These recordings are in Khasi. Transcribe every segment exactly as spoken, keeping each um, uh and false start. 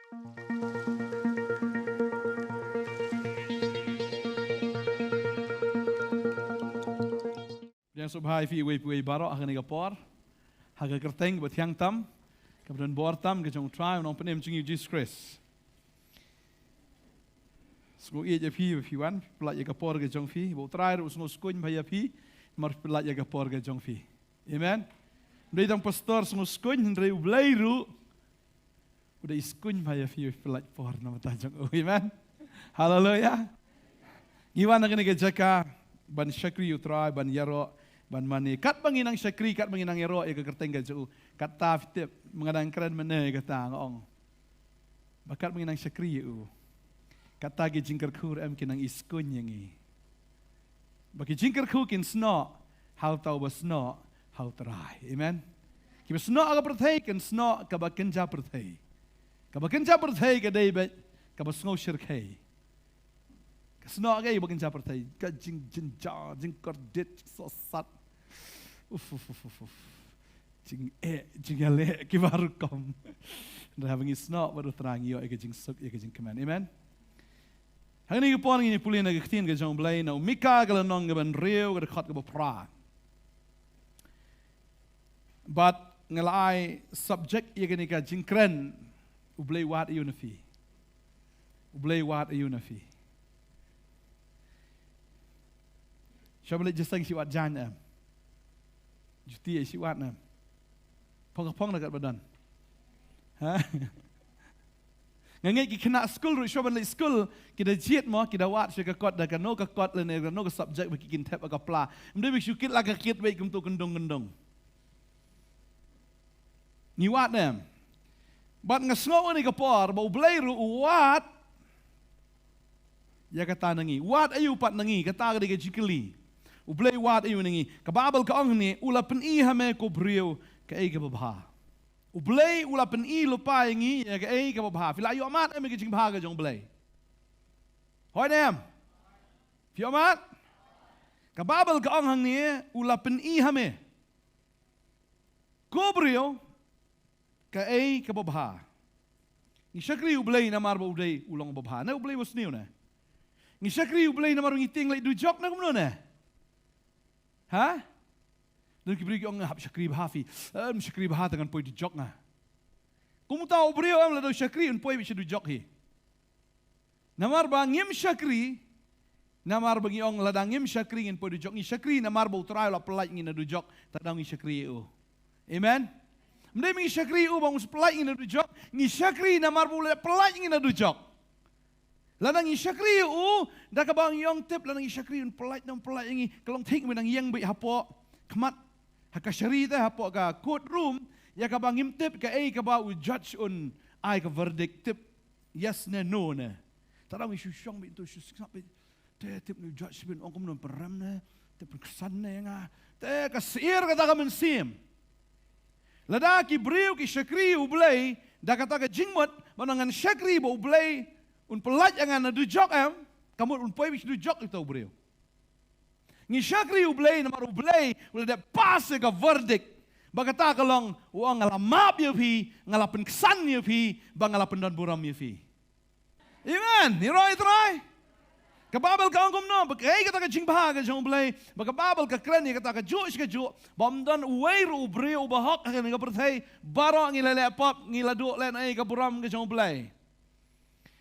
Biang sngewbha ïa phi iwei pa iwei baroh ha kane ka por, ha ka kyrteng kaba thiang tam, kaba don bor tam ka jong U Trai U Nongpynim jong ngi U Jisu Khrist. Sngewbha ïa phi ba phi wan, phi pynlait ïa ka por ka jong phi, ba U Trai ruh u sngewskun bha ïa phi, namar phi pynlait ïa ka por ka jong phi. Amen. Ym dei tang pastor sngewskun, hynrei U Blei ruh u dei skun bha ïa phi, phi pynlait por na bynta jong u. Amen. Haleluya. Ngi wan na kane ka jaka ban shakri U Trai, ban ïaroh, ban mane. Katba ngi nang shakri, katba ngi nang ïaroh ïa ka kyrteng ka jong u, kata phi tip, ma nga dang kren mynne kata nga ong, ba katba ngi nang shakri ïa u, kata ki jingkyrkhu ruh em ki nang iskun ïa ngi. Ba ki jingkyrkhu kin snoh ha uta uba snoh ha U Trai. Amen. Kiba snoh ha ka pyrthei kin snoh kaba kynja pyrthei. Kaba kynja pyrthei ka dei beit kaba sngew shyrkhei. Ka snoh kaei ba kynja pyrthei? Ka jingjynjar, jingkordit, sosat. Uf, uf, uf, uf, uf. Jingeh, jingïaleh kiba rukom. Hynrei haba ngi snoh bad U Trai ngi ïoh ïa ka jingsuk, ïa ka jingkmen. Amen. Hangne ka por ngin ïa pule na ka ktien ka jong U Blei na u Mika ka lynnong kaba hynriew ka dkhot kaba phra. Bad nga la ai subject ïa kane ka jingkren, U Blei wad aïu na phi. U Blei wad aïu na phi. Sha ba leit jingïaseng shi wad jaiñ em. Juti shi wad em. Phong ka phong na kat ba don. Ha? Nga ngeit ki khynnah skul ruh shuwa ban leit skul, ki da jied mo, ki da wad sha ka kot, da kano ka kot lane kano ka subject ba ki kin thep ha ka pla. Ym dei ba shu kit la ka kit beit kumto kyndong kyndong. Ngi wad ne em? Bad nga sngew ha kane ka por ba U Blei ruh u wad ïa kata na ngi. Wad aïu pat na ngi, kata ka dei ka jingkylli. U Blei wad aïu na ngi. Ka Baibl ka ong hangne, u la pyni ha me ko briew kaei kaba bha. U Blei u la pyni lypa ïa ngi ïa kaei kaba bha. Phi la ïohmad em ïa ka jingbha ka jong U Blei? Hooid ne em? Phi ïohmad? Ka Baibl ka ong hangne, u la pyni ha me ko briew kaei kaba bha. Ngi shakri U Blei namar ba u dei u long uba bha. Ne U Blei u sniew ne? Ngi shakri U Blei namar ngi tieng leit dujok ne kumno ne? Ha? Don ki briew ki ong nga hap shakri bha phi. Em, shakri bha te ngan poi dujok nga. Kumta u briew em lada u shakri un poi beit sha dujok hi. Namar ba ngim shakri, namar ba ngi ong lada ngim shakri ngin poi dujok, ngi shakri namar ba U Trai u la pyllait ngi na dujok, te da ngi shakri ïa u. Amen. Ym dei ba ngi shakri ïa u ba un pyllait ngi na dujok, ngi shakri namar ba u la pyllait ngi na dujok. Lada ngi shakri ïa u, da kaba ngi ong tip, lada ngi shakri un pyllait, un pyllait ïa ngi, ka long thik ba nang ïeng beit hapoh khmat ha kashari te, hapoh ka court room, ïa kaba ngim tip kaei kaba u judge un ai ka verdict, tip yes ne no ne. Te da ngi shu shong beit, to shu sngap beit. Te tip ne u judge bin ong kumno, pynrem ne, te pynksan ne ïa nga. Te ka syier kata ka mynsiem. Lada ki briew ki shakri U Blei da kata ka jingmut ba ngan shakri ba U Blei un pyllait ïa nga na dujok em, ka mut un poi beit sha dujok ita u briew. Ngi shakri U Blei namar U Blei u la dep pass ïa ka verdict. Ba kata ka long, u ong nga la map ïa phi, nga la pynksan ïa phi, ba nga la pyndon burom ïa phi. Amen. Ngi ïaroh ïa U Trai. Ka Baibl ka ong kumno, ba kaei kata ka jingbha ka jong U Blei, ba ka Baibl ka kren ïa kata kajuh shi kajuh, ba ym don uwei ruh u briew uba hok ha kane ka pyrthei, baroh ngi la leh pop, ngi la duh lehnohei ïa ka burom ka jong U Blei.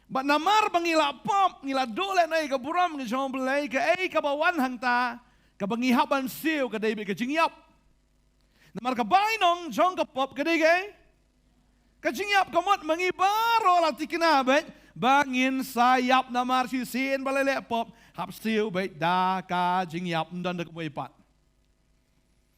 Bad namar ba ngi la pop, ngi la duh lehnohei ïa ka burom ka jong U Blei, kaei kaba wan hangta, kaba ngi hap ban siew ka dei beit ka jingïap. Namar ka bainong jong ka pop ka dei kaei? Ka jingïap. Ka mut ma ngi baroh la thikna beit ba ngin sa ïap namar shisien ba la leh pop, hap siew beit da ka jingïap, ym don da kumwei pat.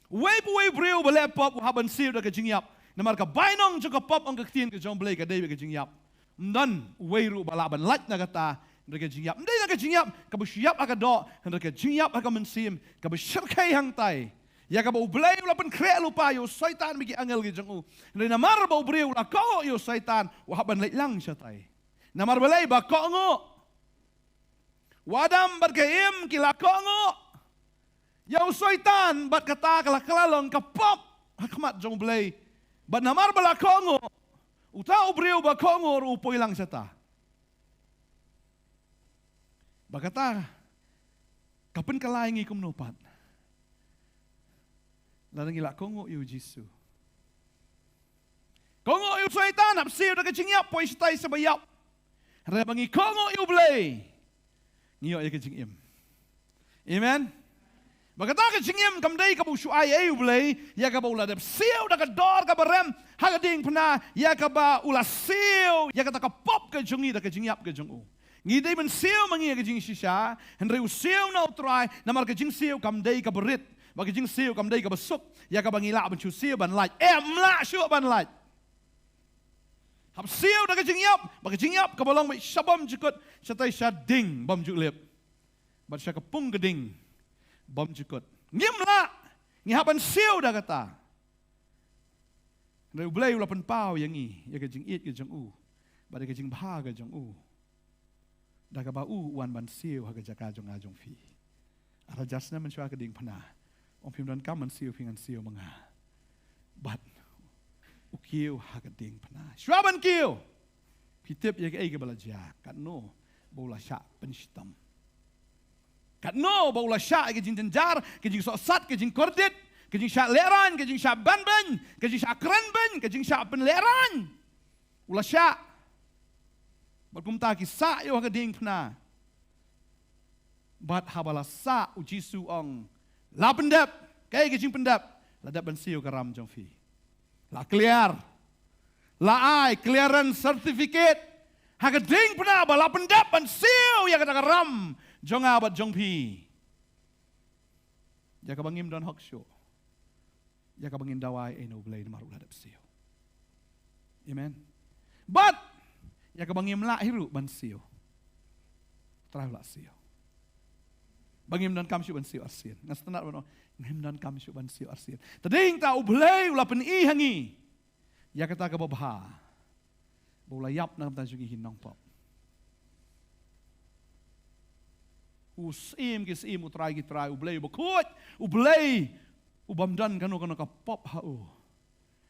Uwei pa uwei u briew ba leh pop u hap ban siew da ka jingïap. Namar ka bainong jong ka pop, ong ka ktien ka jong U Blei, ka dei beit ka jingïap. Ym don uwei ruh ba lah ban lait na kata, hynrei ka jingïap. Ym dei na ka jingïap kaba shu ïap ha ka doh, hynrei ka jingïap ha ka mynsiem, kaba shyrkhei hangtai. Ïa kaba U Blei u la pynkhreh lypa ïa u Soitan bad ki angel ki jong u. Hynrei namar ba u briew u la kohnguh ïa u Soitan, u hap ban leit lang shatai. Namar balei ba kohnguh? U Adam bad ka Im ki la kohnguh ïa u Soitan, bad kata ka la kylla long ka pop ha khmat jong U Blei. Bad namar ba la kohnguh, Uta u briew ba kohnguh u poi lang shata. Ba kata ka pynkylla ïa ngi kumno pat. Lada ngi la kohnguh ïa u Jisu. Kohnguh ïa u Soitan, hap siew da ka jingïap, poi shatai sa ba ïap. Hynrei ba ngi kohnguh ïa u Blei, ngi ïoh ïa ka jingim. Amen. Ba kata ka jingim kam dei kaba u shu ai ïa u Blei, ïa kaba u la dep siew da ka dor kaba rem ha ka diengphna, ïa kaba u la siew ïa kata ka pop ka jong ngi da ka jingïap ka jong u. Ngi dei ban siew ma ngi ïa ka jingshisha, hynrei u siew na u Trai, namar ka jingsiew kam dei kaba rit, ba ka jingsiew kam dei kaba suk, ïa kaba ngi lah ban shu siew ban lait. Em lah shuh ban lait. Hap siew da ka jingïap, ba ka jingïap kaba long beit sha bymjukut, shatai sha ding bymjulip. Bad sha ka pung ka ding bymjukut. Ngim lah, ngi hap ban siew da kata. Hynrei u Blei u la pynpaw ïa ngi, ïa ka jingïeit ka jong u, bad ïa ka jingbha ka jong u. Da kaba u wan ban siew ha ka jaka jong nga jong phi. Ar hajar snem mynshuwa ka diengphna, ong phim donkam ban siew phi, ngan siew ma nga. Bad u kiew ha ka diengphna. Shuwa ban kiew, phi tip ïa kaei kaba la jia, katno ba u la shah pynshitom. Katno ba u la shah ïa ka jingjynjar, ka jingsohsat, ka jingkordit, ka jingshah lehraiñ, ka jingshah banbeiñ, ka jingshah krenbeiñ, ka jingshah pynlehraiñ. U la shah. Bad kumta ki sah ïa u ha ka diengphna. Bad haba la sah, u Jisu ong, la pyndep. Kaei ka jingpyndep? La dep ban siew ka ram jong phi. La clear. La ai clearance certificate ha ka diengphna ba la pyndep ban siew ïa kata ka ram jong nga bad jong phi. Ïa kaba ngim don hok shuh. Ïa kaba ngin dawa ïa u Blei namar u la dep siew. Amen. Bad ïa kaba ngim lah hi ruh ban siew, u Trai u la siew. Ba ngim donkam shuh ban siew arsien. Nga sngewtynnat ban ong, ngim donkam shuh ban siew arsien. Te dei hangta u Blei u la pyni ha ngi ïa kata kaba bha, ba u la ïap na ka bynta jong ngi ki nongpop. U Syiem ki syiem, u Trai ki trai, u Blei uba khuid, u Blei u bym don kano kano ka pop ha u.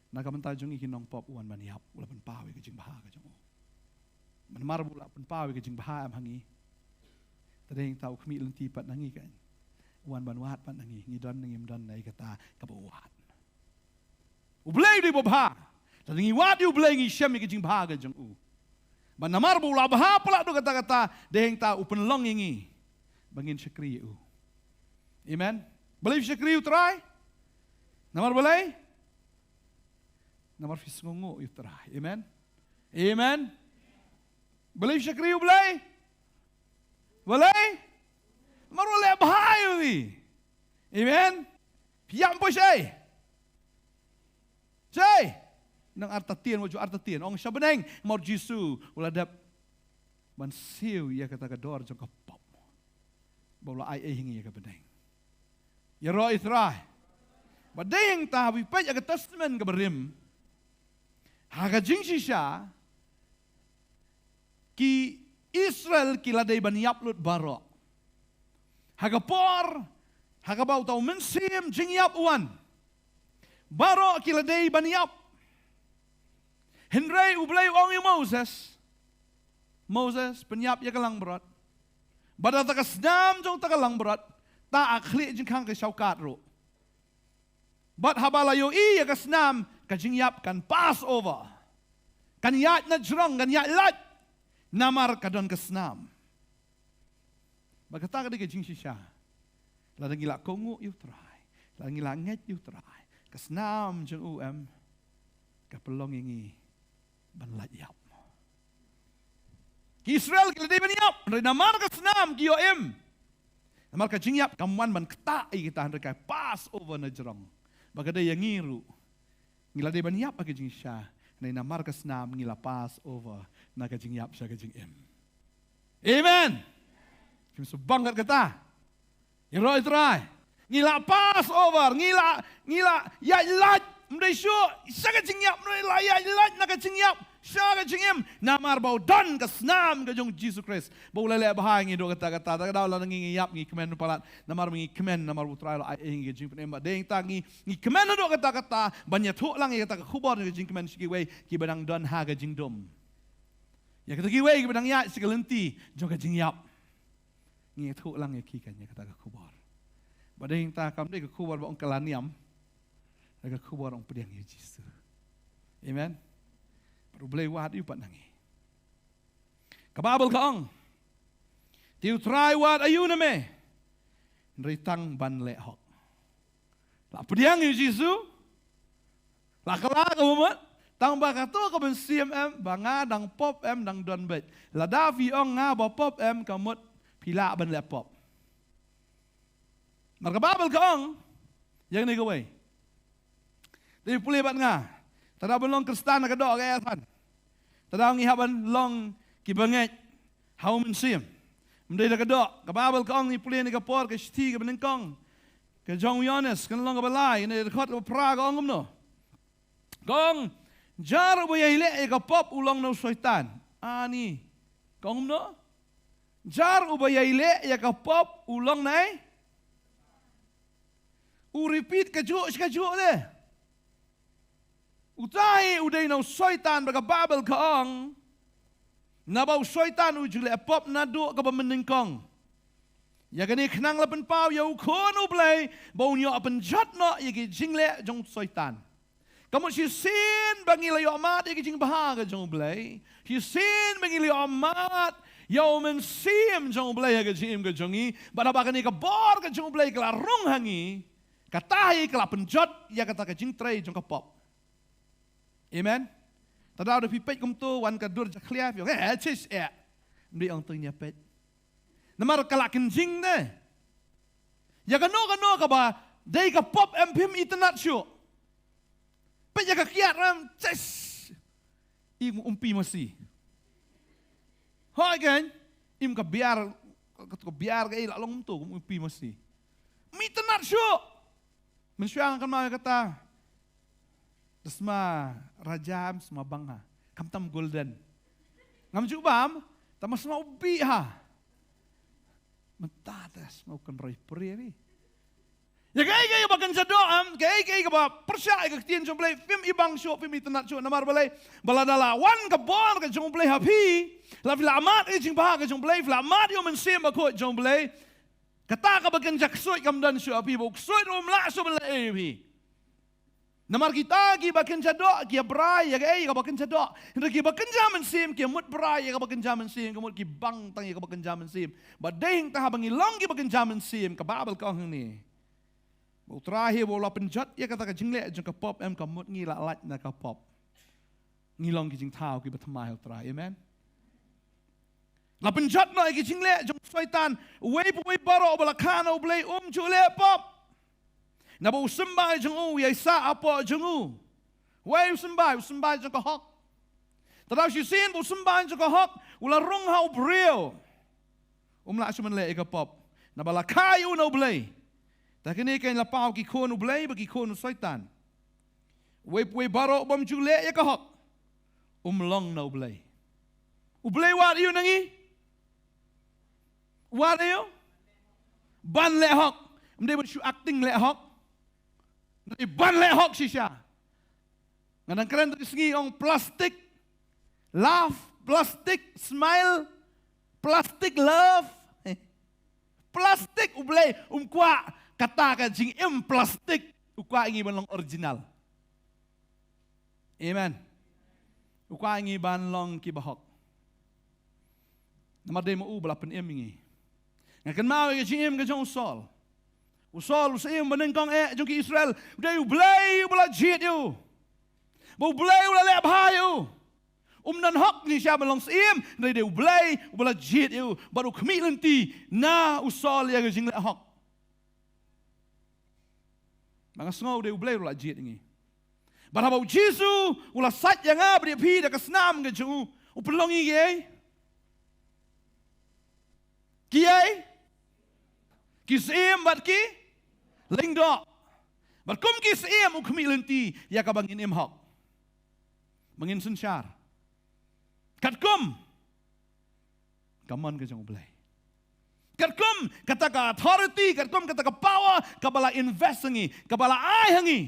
Na ka bynta jong ngi ki nongpop u wan ban ïap, u la pynpaw ïa ka jingbha ka jong u. Namar ba u la pynpaw ïa ka jingbha em ha ngi, te dei hangta u khmih lynti pat na ngi kan. U wan ban wad pat na ngi, ngi don ne ngim don na ïa kata kaba u wad. U Blei u dei uba bha. Lada ngi wad ïa u Blei ngi shem ïa ka jingbha ka jong u. Bad namar ba u la bha palat haduh katta katta, dei hangta u pynlong ïa ngi ba ngin shakri ïa u. Amen. Balei phi shakri ïa u Trai? Namar balei? Namar phi sngewnguh ïa u Trai. Amen. Amen. Balei phi shakri ïa u Blei? Balei? Namar u leh bha ïa phi. Amen. Phi ïap poi shaei? Shaei? Nang artatien, wat ju artatien. Ong sha bneng, namar u Jisu u la dep ban siew ïa kata ka dor jong ka pop, ba u la ai ei ha ngi ïa ka bneng. Ïaroh ïa u Trai. Bad dei hangta, phi peit ïa ka Testament kaba rim, ha ka jingshisha, ki Israel ki la dei ban ïap lut baroh. Ha ka por ha kaba uta u mynsiem jingïap u wan, baroh ki la dei ban ïap. Hynrei u Blei u ong ïa u Moses, Moses, pynïap ïa ka langbrot. Bad da ka snam jong kata ka langbrot, ta ha khlieh jingkhang ka shawkat ruh. Bad haba la ïohi ïa ka snam, ka jingïap kan pass over. Kan ïaid na jrong, kan ïaid lait. Namar ka don ka snam. Bad kata ka dei ka jingshisha. Lada ngi la kohnguh ïa u Trai, lada ngi la ngeit ïa u Trai, ka snam jong u em, ka pynlong ïa ngi ban lait ïap. Ki Israel ki la dei ban ïap, hynrei namar ka snam ki ïoh im. Namar ka jingïap kam wan ban ktah ïa kita, hynrei ka pass over na jrong. Bad ka dei ïa ngi ruh. Ngi la dei ban ïap ha ka jingshisha, hynrei namar ka snam ngi la pass over na ka jingïap sha ka jingim. Amen. Kim shu bang kat kata. Ïaroh ïa u Trai. Ngi la pass over, ngi la, ngi la ïaid lait, ym dei shuh sha ka jingïap, hynrei la ïaid lait na ka jingïap. sha ka jingim, namar ba u don ka snam ka jong u Jisu Khrist ba u la leh bha ïa ngi haduh katta katta. Kata ka daw lada ngi ïap ngi kmen palat, namar ba ngi kmen, namar ba u Trai u la ai ïa ngi ka jingpynim. Bad dei nangta ngi, ngi kmen haduh katta katta ban ïathuh lang ïa kata ka khubor ka jingkmen sha kiwei kiba dang don ha ka jingdum, ïa kata kiwei kiba dang ïaid sha ka lynti jong ka jingïap. Ngi ïathuh lang ïa ki kan ïa kata ka khubor. Bad dei nangta kam dei ka khubor ba ong ka la niam, ka khubor ong pdiang ïa u Jisu. Amen. Bad u Blei u wad ïa u pat na ngi. Ka Baibl ka ong, te u Trai u wad ïa u na me, hynrei tang ban leh hok. La pdiang ïa u Jisu, la kylla ka bamut, tang ba kato ka mynsiem em ba nga dang pop em dang don beit. Lada phi ong nga ba pop em, ka mut phi lah ban leh pop. Namar ka Baibl ka ong ïa kane kawei. Te pule bad nga, te da ban long Khristan na ka doh ka ïathan, te da ngi hap ban long kiba ngeit ha u Mynsiem. Ym dei da ka doh. Ka Baibl ka ong, ngi pule ïa kane ka por, ka shithi kaba nyngkong ka jong u Ïoannis, ka lynnong kaba lai, kane ka dkhot kaba phra, ka ong kumno? Ka ong, jar uba ïai leh ïa ka pop u long na u Soitan. Ani, ka ong kumno? Jar uba ïai leh ïa ka pop u long na ei? U repeat kajuh shi kajuh de. Uta hi u dei na u Soitan, ba ka Baibl ka ong, naba u Soitan u ju leh pop naduh kaba mynnyngkong. Ïa kane khnang la pynpaw ïa u Khun u Blei ba un ïoh pynjot noh ïa ki jingleh jong u Soitan. Ka mut shisien ba ngi la ïoh mad ïa ki jingbha ka jong u Blei, shisien ba ngi la ïoh mad ïa u Mynsiem jong u Blei ha ka jingim ka jong ngi, bad haba kane ka bor ka jong u Blei ka la rung ha ngi, kata hi ka la pynjot ïa kata ka jingtrei jong ka pop. Amen. Te da phi peit kumto, wan ka dur jakhlia, phi ong, eh, chis, eh. Ym dei ong to, ngi ïa peit. Namar ka la kynjing ne ïa kano kano kaba dei ka pop, em, phim itynnad shuh. Peit ïa ka kiad, em, chis. Im umpi masi. Hooid kan? Im ka biar, ka biar ka, eh, la long kumto, um umpi masi. Ym itynnad shuh. Mynshuwa nga kynmaw ïa kata. Da sma raja, em, sma bang ha. Khamtam golden. Ngam ju bam, tangba sma u bih ha. Mynta te sma u kynroi pyrshah ïa phi. Ïa kaei kaei ba kynja doh, em, kaei kaei kaba pyrshah ïa ka ktien jong u Blei, phim ibang shuh, phim itynnad shuh, namar balei? Ba lada la wan ka bor ka jong u Blei ha phi, la phi la mad ïa ka jingbha ka jong u Blei, phi la mad ïa u Mynsiem Bakhuid jong u Blei, kata kaba kynja ksuid kam don shuh ha phi, ba u ksuid ruh um lah shuh ban leh ei ïa phi. Namar kita kiba kynja doh ki ïa brai ïa kaei kaba kynja doh. Hynrei kiba kynja mynsiem ki ïa mut brai ïa kaba kynja mynsiem, ka mut ki bang tang ïa kaba kynja mynsiem. Bad dei hangta haba ngi long kiba kynja mynsiem, ka Baibl ka ong hangne, ba u Trai hi ba u la pynjot ïa kata ka jingleh jong ka pop, em, ka mut ngi la lait na ka pop. Ngi long ki jingthaw kiba thymmai ha u Trai. Amen. La pynjot noh ïa ki jingleh jong u Soitan. Uwei pa uwei baroh uba la kha na u Blei um ju leh pop, naba u symbai jong u u ïaisah hapoh jong u. Uwei u symbai? U symbai jong ka hok. Te da shisien ba u symbai jong ka hok u la rung ha u briew, um lah shuh ban leh ïa ka pop, naba la kha ïa u na u Blei. Te kine kein la paw ki khun u Blei bad ki khun u Soitan. Uwei pa uwei baroh u bym ju leh ïa ka hok um long na u Blei. U Blei u wad ïa u na ngi, u wad ïa u ban leh hok. Ym dei ban shu acting leh hok, ym dei ban leh hok shisha. Nga dang kren tu ki sngi, ong plastic laugh, plastic smile, plastic love. Plastic, u Blei um kwah kata ka jingim plastic. U kwah ïa ngi ban long original. Amen. U kwah ïa ngi ban long kiba hok. Namar dei ma u ba la pynim ïa ngi. Nga kynmaw ïa ka jingim ka jong u Saul. U Saul, u syiem ba nyngkong eh jong ki Israel, u dei u Blei uba la jied ïa u. Ba u Blei u la leh bha ïa u. Um don hok shisha ban long syiem, hynrei dei u Blei uba la jied ïa u. Bad u khmih lynti na u Saul ïa ka jingleh hok. Ba nga sngew dei u Blei u la jied ïa ngi. Bad haba u Jisu u la sait ïa nga bad ïa phi da ka snam ka jong u, u pynlong ïa ngi ei? Ki ei? Ki syiem bad ki lyngdoh. Bad kum ki syiem u khmih lynti ïa kaba ngin im hok, ba ngin synshar. Katkum ka mon ka jong U Blei. Katkum kata ka authority, katkum kata ka power, kaba la invest ha ngi, kaba la ai ha ngi.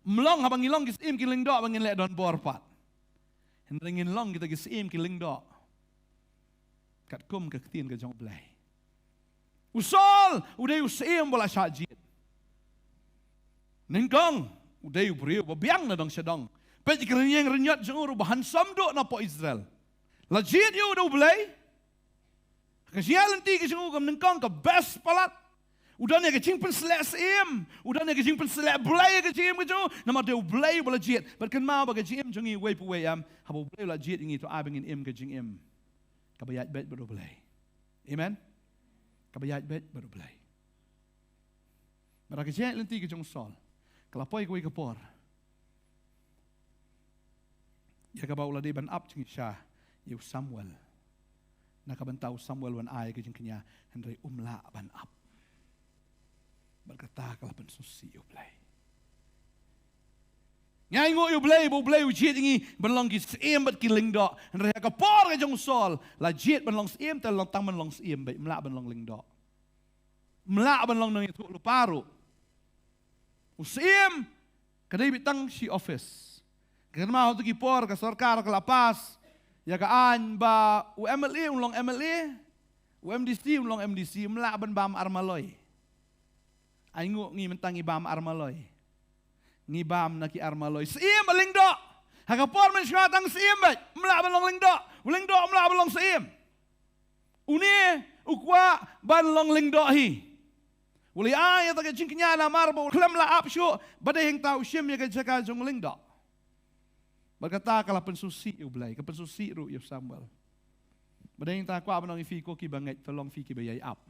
Ym long haba ngi long ki syiem ki lyngdoh ba ngin leh donbor pat. Hynrei ngin long kita ki syiem ki lyngdoh katkum ka ktien ka jong U Blei. U Saul u dei u syiem ba la shah jied. Nyngkong u dei u briew ba biang na dong sha dong. Peit ïa ka rynïeng rynïot jong u ruh ba handsome duh na poh Israel. La jied ïa u da U Blei. Ka jingïaid lynti ka jong u kam nyngkong ka best palat. U don ïa ka jingpynsleh syiem, u don ïa ka jingpynsleh blei ïa ka jingim ka jong u. Namar dei U Blei ba la jied. Bad kynmaw ba ka jingim jong ngi uwei pa uwei em, haba U Blei u la jied ïa ngi to ai ba ngin im ka jingim kaba ïaid beit bad U Blei. Amen. Kaba ïaid beit bad U Blei. Bad ka jingïaid lynti ka jong u Saul ka la poi kawei ka por ïa kaba u la dei ban ap jingïaishah ïa u Samuel. Na ka bynta u Samuel un ai ka jingkñia, hynrei um lah ban ap. Bad kata ka la pynsngewsih ïa U Blei. Ngi ainguh ïa U Blei ba U Blei u jied ïa ngi ban long ki syiem bad ki lyngdoh. Hynrei ha ka por ka jong u Saul la jied ban long syiem, te la tang ban long syiem beit, um lah ban long lyngdoh. Um lah ban long nongïathuhlypa ruh. U syiem ka dei beit tang shi office. Kynmaw ha kito ki por ka sorkar ka la pass ïa ka aiñ ba u M L A un long M L A, u M D C un long M D C, um lah ban bam ar maloi. Ainguh ngi mynta ngi bam ar maloi. Ngi bam na ki ar maloi. Syiem bad lyngdoh. Ha ka por mynshuwa tang syiem beit, um lah ban long lyngdoh. U lyngdoh um lah ban long syiem. Une u kwah ban long lyngdoh hi. U la ai ïa kata ka jingkñia namar ba u khlem lah ap shuh, ba dei hangta u shim ïa ka jaka jong u lyngdoh. Bad kata ka la pynsngewsih ïa U Blei, ka pynsngewsih ruh ïa u Samuel. Ba dei hangta kwah ban ong ïa phi ko kiba ngeit, to long phi kiba ïai ap.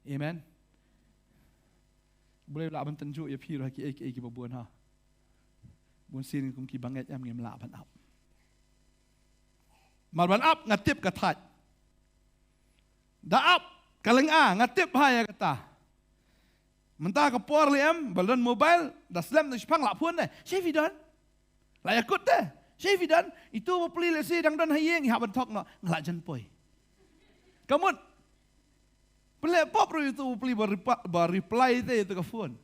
Amen. U Blei u lah ban tynjuh ïa phi ruh ha kiei kiei kiba bun ha. Bun sien kum kiba ngeit em ngim lah ban ap. Mar ban ap nga tip ka thait. Da ap ka lynga nga tip ha ïa kata. Mynta ka por lei em ba don mobile, da slem na shipang la phone de. Shei phi don? La ïakut de. Shei phi don? Itu bapli lehse dang don ha ïing, ngi hap ban thok noh, nga la jan poi. Ka mut. Pynleh pop ruh itu bapli ba repa-, ba reply te itu ka phone.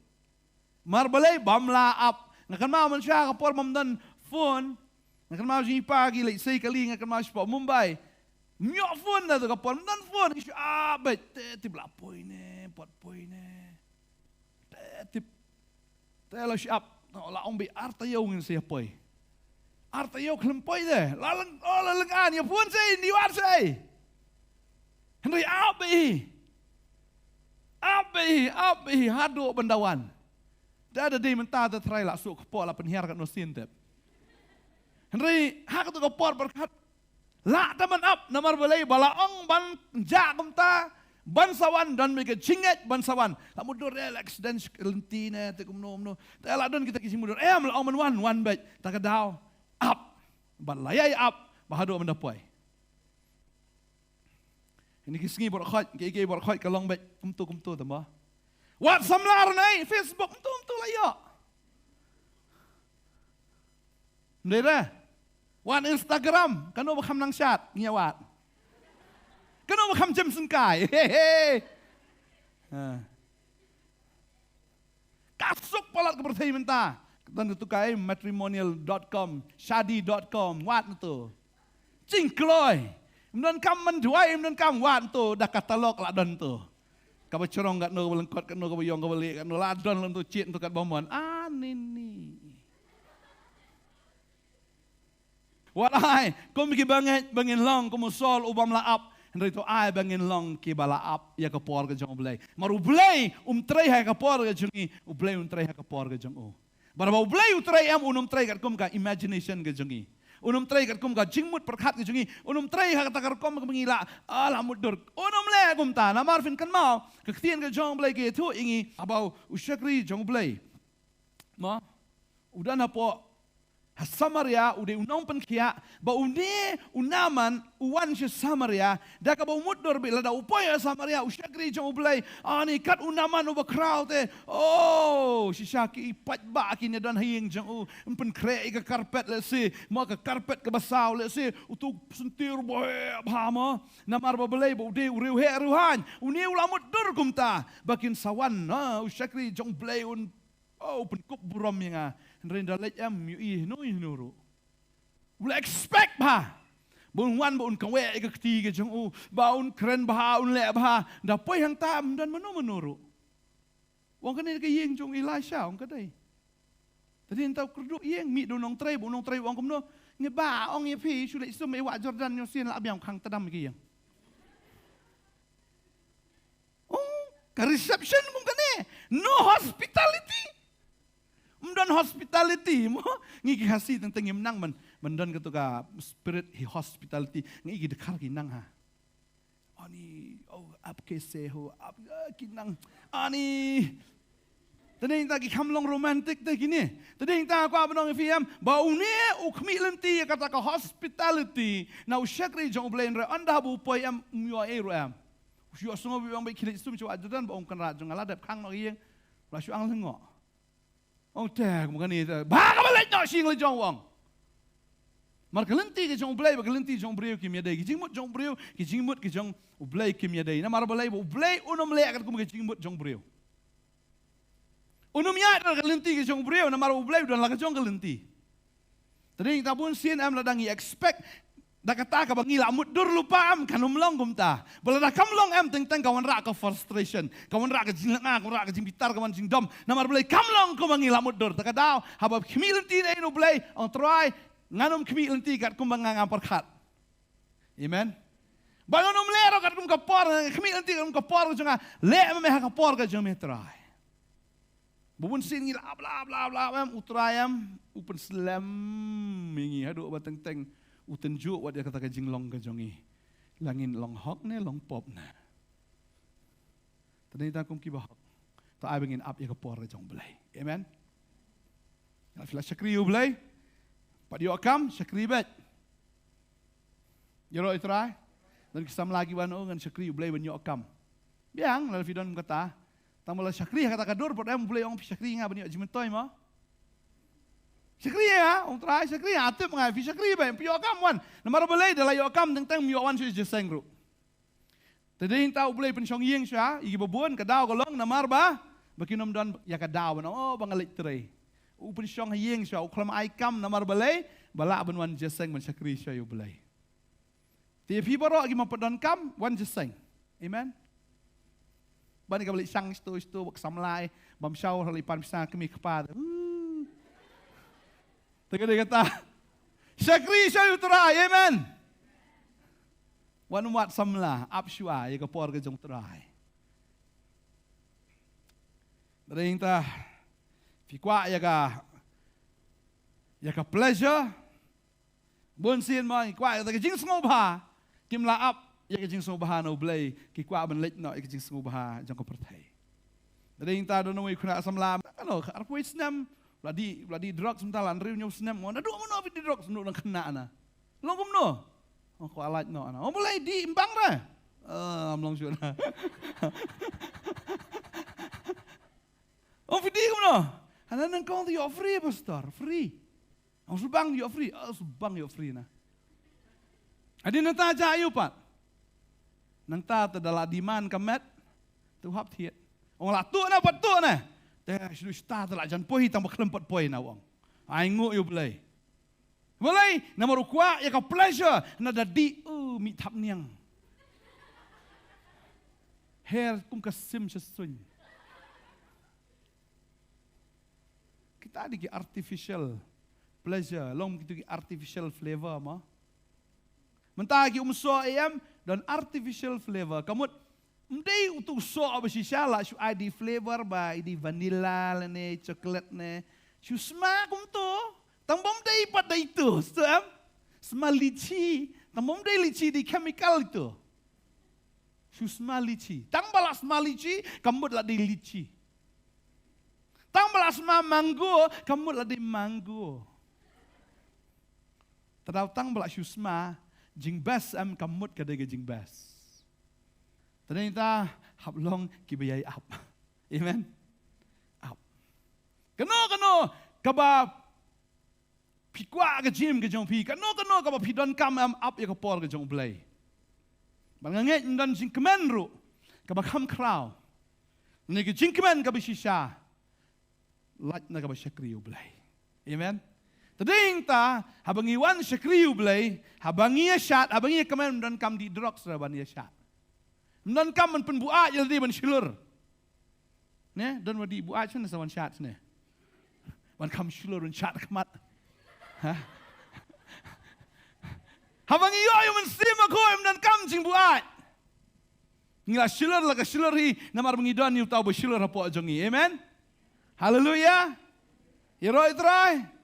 Mar balei bym lah ap. Nga kynmaw mynshuwa ka por bym don phone. Nga kynmaw jingïaid pa ki leit sei kali, nga kynmaw shapoh Mumbai. Ym ïoh phone da tu ka por, ym don phone, ngi shu ap beit, te tip la poi ne, pat poi ne. Te tip. Te la shu ap, la ong beit ar taïew ngin sa ïa poi. Ar taïew khlem poi de, la lyngngoh, la lyngngoh, ïa phone sei, ïa wad sei. Hynrei ap beit hi. Ap beit hi, ap beit hi, haduh ban da wan. Te da dei mynta te trai la suk kpoh la pynhiar katno sien tep. Hynrei ha katu ka por pyrkhat lah te ban ap, namar balei ba la ong ban jah kumta, ban sa wan, don beit ka jingngeit ban sa wan. La mutdur eh, la accident lynti ne, te kumno kumno. Te la don kita ki jingmutdur. Em, la ong ban wan, wan beit. Ta ka daw ap. Bad la ïai ap ba haduh ban da poi. Ini ki sngi baroh khoit, ki, ki baroh khoit ka long beit kumtu kumtu tama. Wat samla ranai Facebook kumtu kumtu la ïoh. Ndei re. Wat Instagram, kano ba kham nang shat, ngi wat. Kano ba kham jem sengkai. He he. Ha. Ka suk palat ka pyrthei mynta. Don katu ka matrimonial dot com, shadi dot com, wat na tu. Jingkloi. Ym don kam man duwai, ym don kam wat na tu, da katalog la don tu. Kaba chrong katno, kaba lyngkot katno, kaba ïong, kaba lieh katno, la don lem tu, check tu kat ba mon. Ah, nini. Wat ai, kum kiba ngeit ba ngin long kum u Saul u bym lah ap, hynrei to ai ba ngin long kiba lah ap ïa ka por ka jong U Blei. Mar U Blei um trei ha ka por ka jong ngi, U Blei um trei ha ka por ka jong u. Bad ba U Blei u trei em, un ym trei katkum ka imagination ka jong ngi. Un ym trei katkum ka jingmut pyrkhat ka jong ngi. Un ym trei ha kata ka rukom kaba ngi lah, ah, lah mutdur. Un ym leh kumta, namar phin kynmaw ka ktien ka jong U Blei ka ïathuh ïa ngi, haba u shakri jong U Blei, ma, u don hapoh ha Samaria, u dei u nongpynkhiah, ba une u Naaman u wan sha Samaria, da kaba u mutdur beit. Lada u poi ha Samaria, u shakri jong U Blei, ani kat u Naaman uba khraw te, oh, shisha ki paidbah kin ïa don ha ïing jong u, yn pynkhreh ïa ka carpet lehse, mo ka carpet kaba saw lehse, utu u syntir ba heh bha mo, namar ba balei, ba u dei u riewheh riewhaiñ, une u la mutdur kumta, ba kin sa wan, ha, u shakri jong U Blei un Oh, u pynkup burom ïa nga. Hynrei ynda leit em, ym ïohi hano hano ruh. U la expect bha ba un wan, ba un kaweh ïa ka kti ka jong u, ba un kren bha, un leh bha. Ynda poi hangta ym don mano mano ruh. U ong kane ka ïing jong u Elisha, u ong ka dei. Te hynta u kyrduh ïing, mih da u nongtrei, ba u nongtrei u ong kumno, ngi ba ong ïa phi, shu leit sum ïa wah Jordan, ñiew sien la biang khang tdam ïa ka ïing. Oh, ka reception kum kane. No hospitality. Ym don hospitality mo. Ngi ki Khasi teng teng ngim nang ban, ban don kato ka spirit hi hospitality. Ngi ki Dkhar ki nang ha. Ani, oh, aap kaise ho, aap, ah, ki nang. Ani. Te dei ta ki kham long romantic te kine. Te dei ta kwah ban ong ïa phi em, ba une u khmih lynti ïa kata ka hospitality na u shakri jong U Blei, hynrei ynda ba u poi em, um ïoh ei ruh em. U shu ïohsngew ba u ong ba khie leit sum sha wah Jordan, ba ong kynrad jong nga la dep khang noh ïing. La shu ang lyngngoh. Ong te, kumne kane te. Ba ka ba leit noh sha ïing la jong u ong. Namar ka lynti ka jong U Blei bad ka lynti jong u briew kim ïadei. Ki jingmut jong u briew, ki jingmut ki jong U Blei kim ïadei. Namar balei, ba U Blei un ym leh katkum ka jingmut jong u briew. Un ym ïaid da ka lynti ka jong u briew, namar U Blei u don la ka jong ka lynti. Te dei ta bun sien em, lada ngi expect da kata kaba ngi la mutdur lypa em, kan ym long kumta. Ba lada kam long em, teng teng ka wanrah ka frustration, ka wanrah ka jinglynga, ka wanrah ka jingbitar, ka wan jingdom. Namar balei, kam long kumba ngi la mutdur. Te ka daw haba khmih lynti na ïing U Blei, ong Trai, ngan ym khmih lynti katkum ba nga ngam pyrkhat. Amen. Ba ngan ym leh ruh katkum ka por, khmih lynti katkum ka por ka jong nga, leh ma me ha ka por ka jong me Trai. Ba bun sien ngi la ap, la ap, la ap, la ap em, U Trai em, u pynslem ïa ngi haduh ba teng teng u tynjuh wat ïa kata ka jinglong ka jong ngi. La ngin long hok ne long pop ne. Te dei ta kum kiba hok. To ai ba ngin ap ïa ka por ka jong U Blei. Amen. Nga phi la shakri ïa U Blei. Pat ïoh kam, shakri beit. Ïaroh ïa U Trai. Don ki samla kiba ong ngan shakri ïa U Blei ban ïoh kam. Biang, lada phi don kata. Tang ba la shakri ha kata ka dur, pat em U Blei ong phi shakri ïa nga ban ïoh jingmyntoi mo. Shakri ïa nga, ong Trai, shakri ïa nga, tip nga, phi shakri beit, phi ïoh kam wan. Namar balei, da la ïoh kam teng teng ym ïoh wan sha jingïaseng ruh. Te dei ta U Blei pynshong ïing shuwa ïa kiba bun, ka daw ka long namar ba, ba kin ym don ïa ka daw ban, oh, ba nga leit trei. U pynshong ha ïing shuwa, u khlem ai kam namar balei, ba lah ban wan jingïaseng ban shakri shuwa ïa U Blei. Te ïa phi baroh ki ma pat don kam, wan jingïaseng. Amen. Ban ïa kaba leit shang shto shto bad ka samla, bam shaw, leit pan pisa kmie kpa. Uh. Te ka dei kata. Shakri shuwa ïa U Trai, amen. Wan wad samla, ap shuwa ïa ka por ka jong U Trai. Te dei ta, phi kwah ïa ka, ïa ka pleasure. Bun sien mo, ngi kwah ïa ka jingsngewbha. Kim la ap ïa ka jingsngewbha na U Blei, ki kwah ban leit noh ïa ka jingsngewbha jong ka pyrthei. Te dei ta don uwei u khynnah samla, kano, arphew snem, la dih, la dih drugs mynta la hynriew hynñiew snem, mo, naduh mynno phi dih drugs, naduh nang khynnah na. Long kumno? Ong ko, la lait noh na. Ong balei dih, ym bang re? Eh, ym long shuh na. Ong phi dih kumno? Hana nyngkong te ïoh free, pastor, free. Ong shu bang ïoh free, oh, shu bang ïoh free na. Hadien nangta jia aiu pat? Nangta te da la demand ka met, te u hap thied. Ong la tuh na, pat tuh na. Te shu shu ta te la jan poi, tang ba khlem pat poi na, ong. Ai nguh ïa U Blei. Balei, namar u kwah ïa ka pleasure, na da dih, uh, mih thapniang. Her kum ka sim sha suiñ. Kita dei ki artificial pleasure, long kito ki artificial flavor mo. Mynta ki umsoh em, don artificial flavor. Ka mut, ym dei uto u soh ba shisha, la shu ai dei flavor ba, i dei vanilla lane, chocolate ne. Shu sma kumto. Tang ba ym dei pat dei ito, sngewthuh em? Sma lychee. Tang ba ym dei lychee, dei chemical ito. Shu sma lychee. Tang ba la sma lychee, ka mut la dei lychee. Tang ba la sma mango, ka mut la dei mango. Tang tang ba la shu sma, jingbes em, ka mut ka dei ka jingbes. Te dei ta hap long kiba ïai ap. Amen. Ap. Kano kano kaba phi kwah ka jingim ka jong phi, kano kano kaba phi donkam em, ap ïa ka por ka jong U Blei. Bad nga ngeit ym don jingkmen ruh kaba kham khraw. Ngi ka jingkmen kaba shisha, lait na kaba shakri U Blei. Amen. Te dei ta haba ngi wan shakri U Blei, haba ngi ïa shad, haba ngi ïa kmen, ym donkam dih drugs ruh ban ïa shad. Ym donkam ban pynbuaid ïa lade ban shlur. Ne, don wa dih buaid shane sa wan shad shane. Wan kham shlur, wan shad khmat. Ha? Haba ngi ïoh ïa U Mynsiem Bakhuid, ym donkam jingbuaid. Ngi la shlur la ka shlur hi, namar ba ngi don ïa uta uba shlur hapoh jong ngi. Amen. Haleluia. Ïaroh ïa U Trai.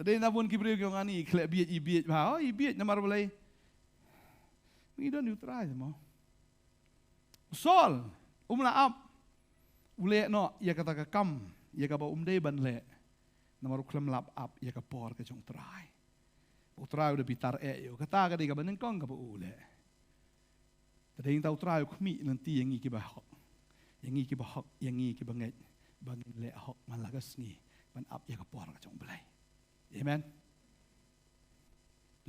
Te dei na bun ki briew ki ong ani, khleh bieit, i bieit bha, oh, i bieit namar balei? Ngi don ïa U Trai mo. U Saul um la ap, u leh noh ïa kata ka kam ïa kaba um dei ban leh. Namar u khlem lap ap ïa ka por ka jong U Trai. U Trai u da bitar eh ïa u. Kata ka dei kaba nyngkong kaba u leh. Te dei ta U Trai u khmih lynti ïa ngi kiba hok, ïa ngi kiba hok, ïa ngi kiba ngeit ba ngin leh hok man la ka sngi ban ap ïa ka por ka jong U Blei. Amen.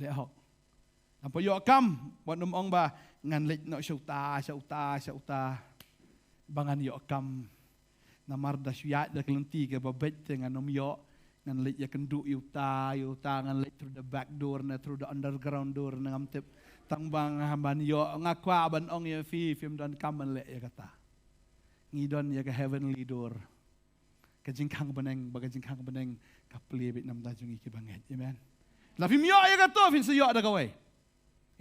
Leh hok. Ngam pat ïoh kam, wat nym ong ba ngan leit noh sha uta, sha uta, sha uta. Ba ngan ïoh kam. Namar da shu ïaid da ka lynti kaba beit te ngan nym ïoh, ngan leit ïakynduh ïa uta, ïa uta, ngan leit through the back door ne through the underground door ne ngam tip. Tang ba nga ban ïoh, nga kwah ban ong ïa phi, phim donkam ban leh ïa kata. Ngi don ïa ka heavenly door. Ka jingkhang bneng, ba ka jingkhang bneng ka plie beit na bynta jong ngi kiba ngeit. Amen. La phim ïoh ïa kato, phin sa ïoh da kawei.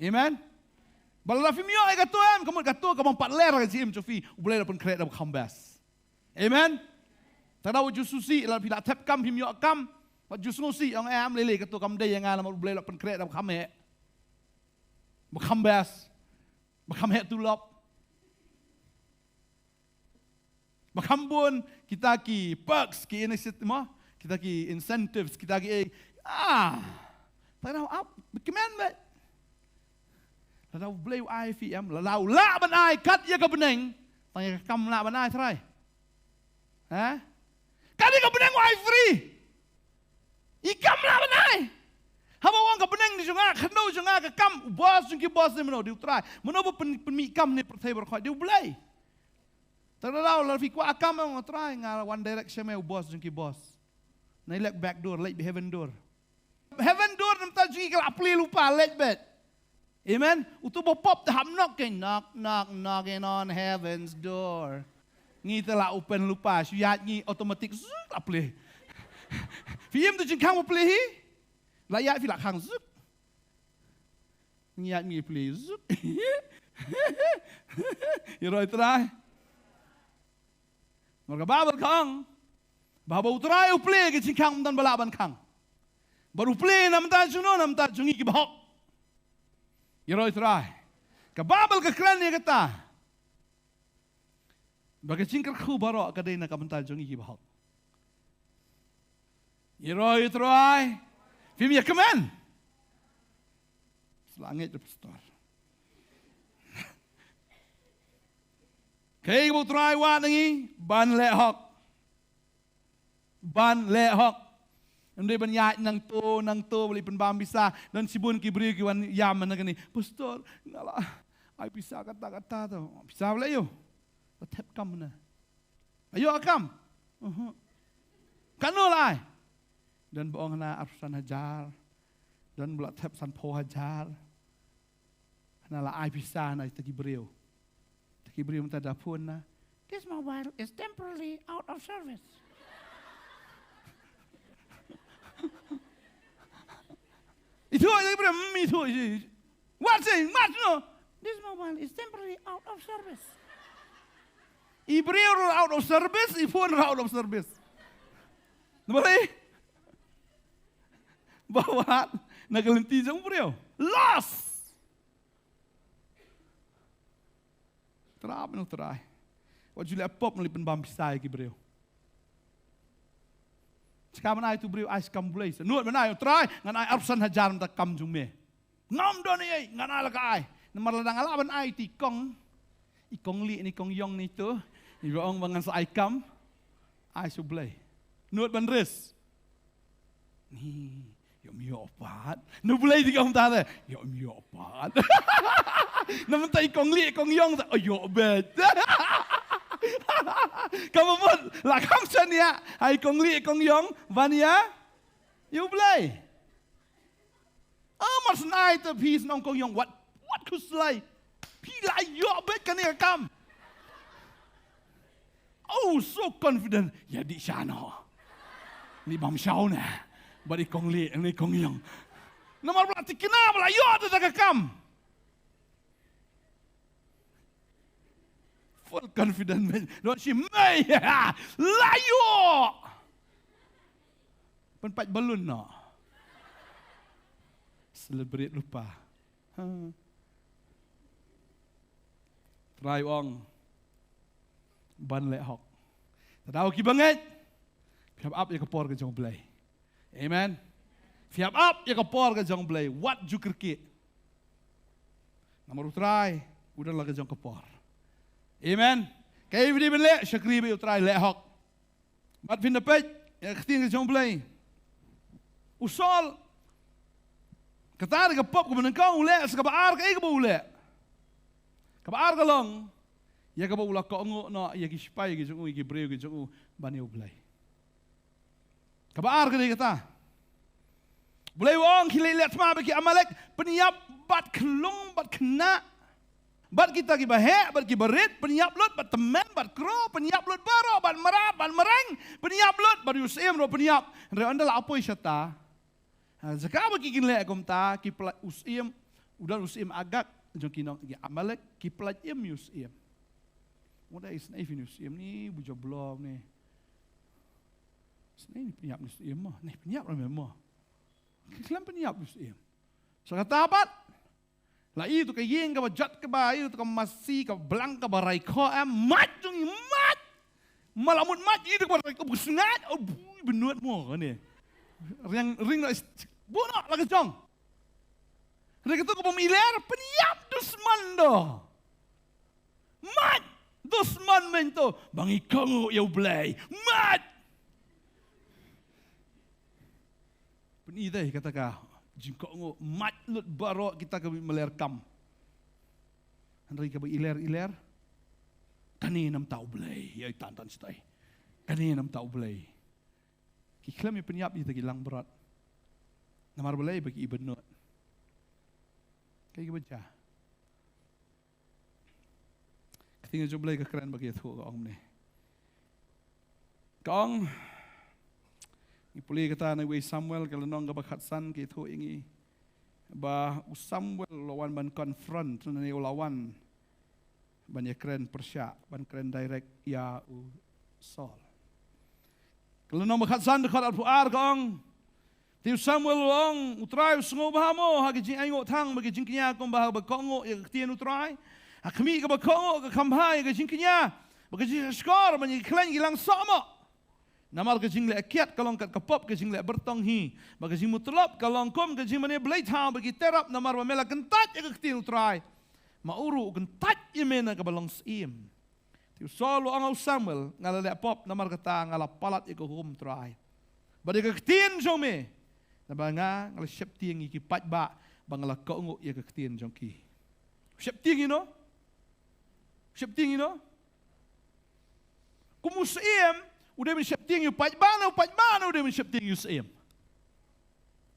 Amen. Ba la phim ïoh ïa kato em, ka mut kato ka bym pat ler ha ka jingim jong phi, U Blei la pynkhreh da ba kham best. Amen. Te da wat ju sngewsih, la phi la thep kam phim ïoh kam, wat ju sngewsih, ong em, lei lei kato kam dei ïa nga, namar U Blei la pynkhreh da ba kham heh. Ba kham best. Ba kham heh tulop. Ba kham bun kita ki perks, ki initiative mo, kita ki incentives, kita ki, eh, ah, tang ïa u ap, ba kmen beit. Lada U Blei u ai phi em, lada u lah ban ai kat ïa ka bneng, tang ïa ka kam lah ban ai trai. Ha? Kat ïa ka bneng u ai free. I kam lah ban ai. Haba u ong ka bneng dei jong nga, ka khyndew jong nga, ka kam, u boss jong ki boss dei mano, dei U Trai. Mano ba pyn, pynmih kam ne pyrthei baroh khoit, dei U Blei. Te lada u, lada phi kwah kam, ong, Trai, nga wan direct sha me, u boss jong ki boss. Nai leit back door, leit bad heaven door. Heaven door na bynta jong ngi ka la plie lypa, leit bad. Amen. Uto uba pop te hap knock, ke knock, knock, knocking on heaven's door. Ngi te la open lypa, shu ïaid ngi automatic, zuk, la plie. Phi im tu jingkhang ba plie hi. La ïaid phi la khang, zuk. Ngi ïaid ngi plie, zuk. Ïaroh ïa U Trai. Namar ka Baibl ka ong ba haba U Trai u plie, ka jingkhang ym don ba lah ban khang. Bad u plie na bynta jong no? Na bynta jong ngi kiba hok. Ïaroh ïa U Trai. Ka Baibl ka kren ïa kata. Ba ka jingkyrkhu baroh ka dei na ka bynta jong ngi kiba hok. Ïaroh ïa U Trai. Phim ïa kmen. Sla ngeit da pastor. Kaei ba U Trai u wad na ngi? Ban leh hok. Ban leh hok. Ym dei ban ïaid nangto nangto ba leit pynbam pisa. Don shibun ki briew ki wan ïam na kane, Pastor, nga la ai pisa kata kata to. Pisa ba leh ïoh. Ba thep kam na. Ïoh kam. Uhuh. Katno la ai? Don ba ong hana arphew san hajar. Don ba la thep sanphew hajar. Hana la ai pisa na kita ki briew. Kita ki briew mynta da phone na, "This mobile is temporarily out of service." Itu aja ki briew, hmm, itu aja. What say? Mat no? "This mobile is temporarily out of service." I briew ruh out of service, i phone ruh out of service. Namar ba wad na ka lynti jong u briew. Loss. Trap no trai. Wat ju leh pop, ngi leit pynbam pisa ïa ki briew. Sha ka ban ai tu briew ai sha kam U Blei. Sha nud ban ai, U Trai, ngan ai arphew san hajar mynta kam jong me. Ngam don ei, ngan ai la ka ai. Namar lada nga lah ban ai te i kong, i kong lieh ne i kong ïong ne tu, i ba ong ba ngan sa ai kam, ai sha U Blei. Nud ban risk. Ni, ïoh ym ïoh pat. Na U Blei te ka ong ta te, ïoh ym ïoh pat. Na mynta i kong lieh kong ïong te, oh, ïoh bet. Ka mut la kham shaniah ha i kong lieh kong ïong ban ïa, ïa U Blei. Ah, mar shen ai te phi shen ong kong ïong, wat, wat khuslai. Phi la ïoh bet kane ka kam. Oh, so confident. Ïa dih sha noh. Ni bam shaw na. Bad i kong lieh, ni kong ïong. Namar ba la thikna ba la ïoh te da ka kam. Full confident, man. Don shi mei. La ïoh. Pynpait balloon noh. Celebrate lypa. Ha. Trai u ong ban leh hok. Te da ki bangeit. Phi hap ap ïa ka por ka jong U Blei. Amen. Phi hap ap ïa ka por ka jong U Blei. Wat ju kyrkieh. Namar U Trai u don la ka jong ka por. Amen. Kaei ba dei ban leh, shakri bad ïa U Trai, leh hok. Bad phin da peit ïa ka ktien ka jong U Blei. U Saul, kata ka pop kaba nyngkong u leh, sa kaba ar kaei kaba u leh? Kaba ar ka long ïa kaba u la kohnguh noh ïa ki shipai ki jong u, ïa ki briew ki jong u ban ïa U Blei. Kaba ar ka dei kata. U Blei u ong, khie leit leh thma bad ki Amalek, pynïap bad khyllung bad khynnah, bad kita kiba heh bad kiba rit, pynïap lut bad tymmen bad kro, pynïap lut baroh bad mrad bad mreng, pynïap lut bad u syiem ruh pynïap. Hynrei ynda la poi shata, ha, jaka ba ki kin leh kumta, ki pynlait u syiem, u don u syiem Agag jong ki nong ki Amalek, ki pynlait im ïa u syiem. Wat isynei phi ïa u syiem ne, u jablong ne. Isynei ne pynïap ïa u syiem mo, ne pynïap ruh mo. Ki khlem pynïap ïa u syiem. Sa kata pat, la ïohi tu ka ïing kaba jot kaba, ïohi tu ka masi, ka blang kaba rai khoh, eh, mait jong ngi, mait. Ma la mut mait, ïohi tu kaba rai khoh, ba sngaid, oh, bui, bynnud mo, kane. Riang, ring na is-, buh noh la ka jong. Ring katu ka bym iler, pynïap dusman to. Mait, dusman myn to, ba ngi kohnguh ïa U Blei. Mait. Pyni te kata ka jingkohnguh, mait lut baroh kita ka mih maler kam. Hynrei kaba iler iler, kane namar U Blei, ïa i tan tan shatai. Kane namar U Blei. Ki khlem ïa pynïap ïa kita ki langbrot. Namar balei? Ba ki ibynnud. Kaei kaba jia? Ka ktien jong U Blei ka kren ba ka ïathuh, ka ong kumne. Ka ong, ngi pule kata na wei Samuel ka lynnong kaba khatsan, ka ïathuh ïa ngi ba u Samuel u la wan ban confront, ne u la wan ban ïakren pyrshah, ban kren direct ïa u Saul. Ka lynnong ba khatsan dkhot arphew ar ka ong, te u Samuel u ong, U Trai u sngewbha mo ha ka jingainguh thang bad ka jingkñia kumba haba kohnguh ïa ka ktien U Trai? Ha khmih kaba kohnguh ka kham bha ïa ka jingkñia bad ka jingshkor ban ïa ki khleiñ ki langsoh mo? Namar ka jingleh kiad ka long kat ka pop ka jingleh byrtong hi, bad ka jingmutlop ka long kum ka jingmane blei thaw bad ki terap, namar ba me la kyntait ïa ka ktien U Trai. Ma u ruh u kyntait ïa me na kaba long syiem. Te u Saul u ong ha u Samuel, nga la leh pop, namar kata nga la palat ïa ka hukum Trai bad ïa ka ktien jong me. Naba nga, nga la sheptieng ïa ki paidbah ba nga la kohnguh ïa ka ktien jong ki. Sheptieng ïa no? Sheptieng ïa no? Kum u syiem u dei ban sheptieng ïa u paidbah, ne u paidbah ne u dei ban sheptieng ïa u syiem?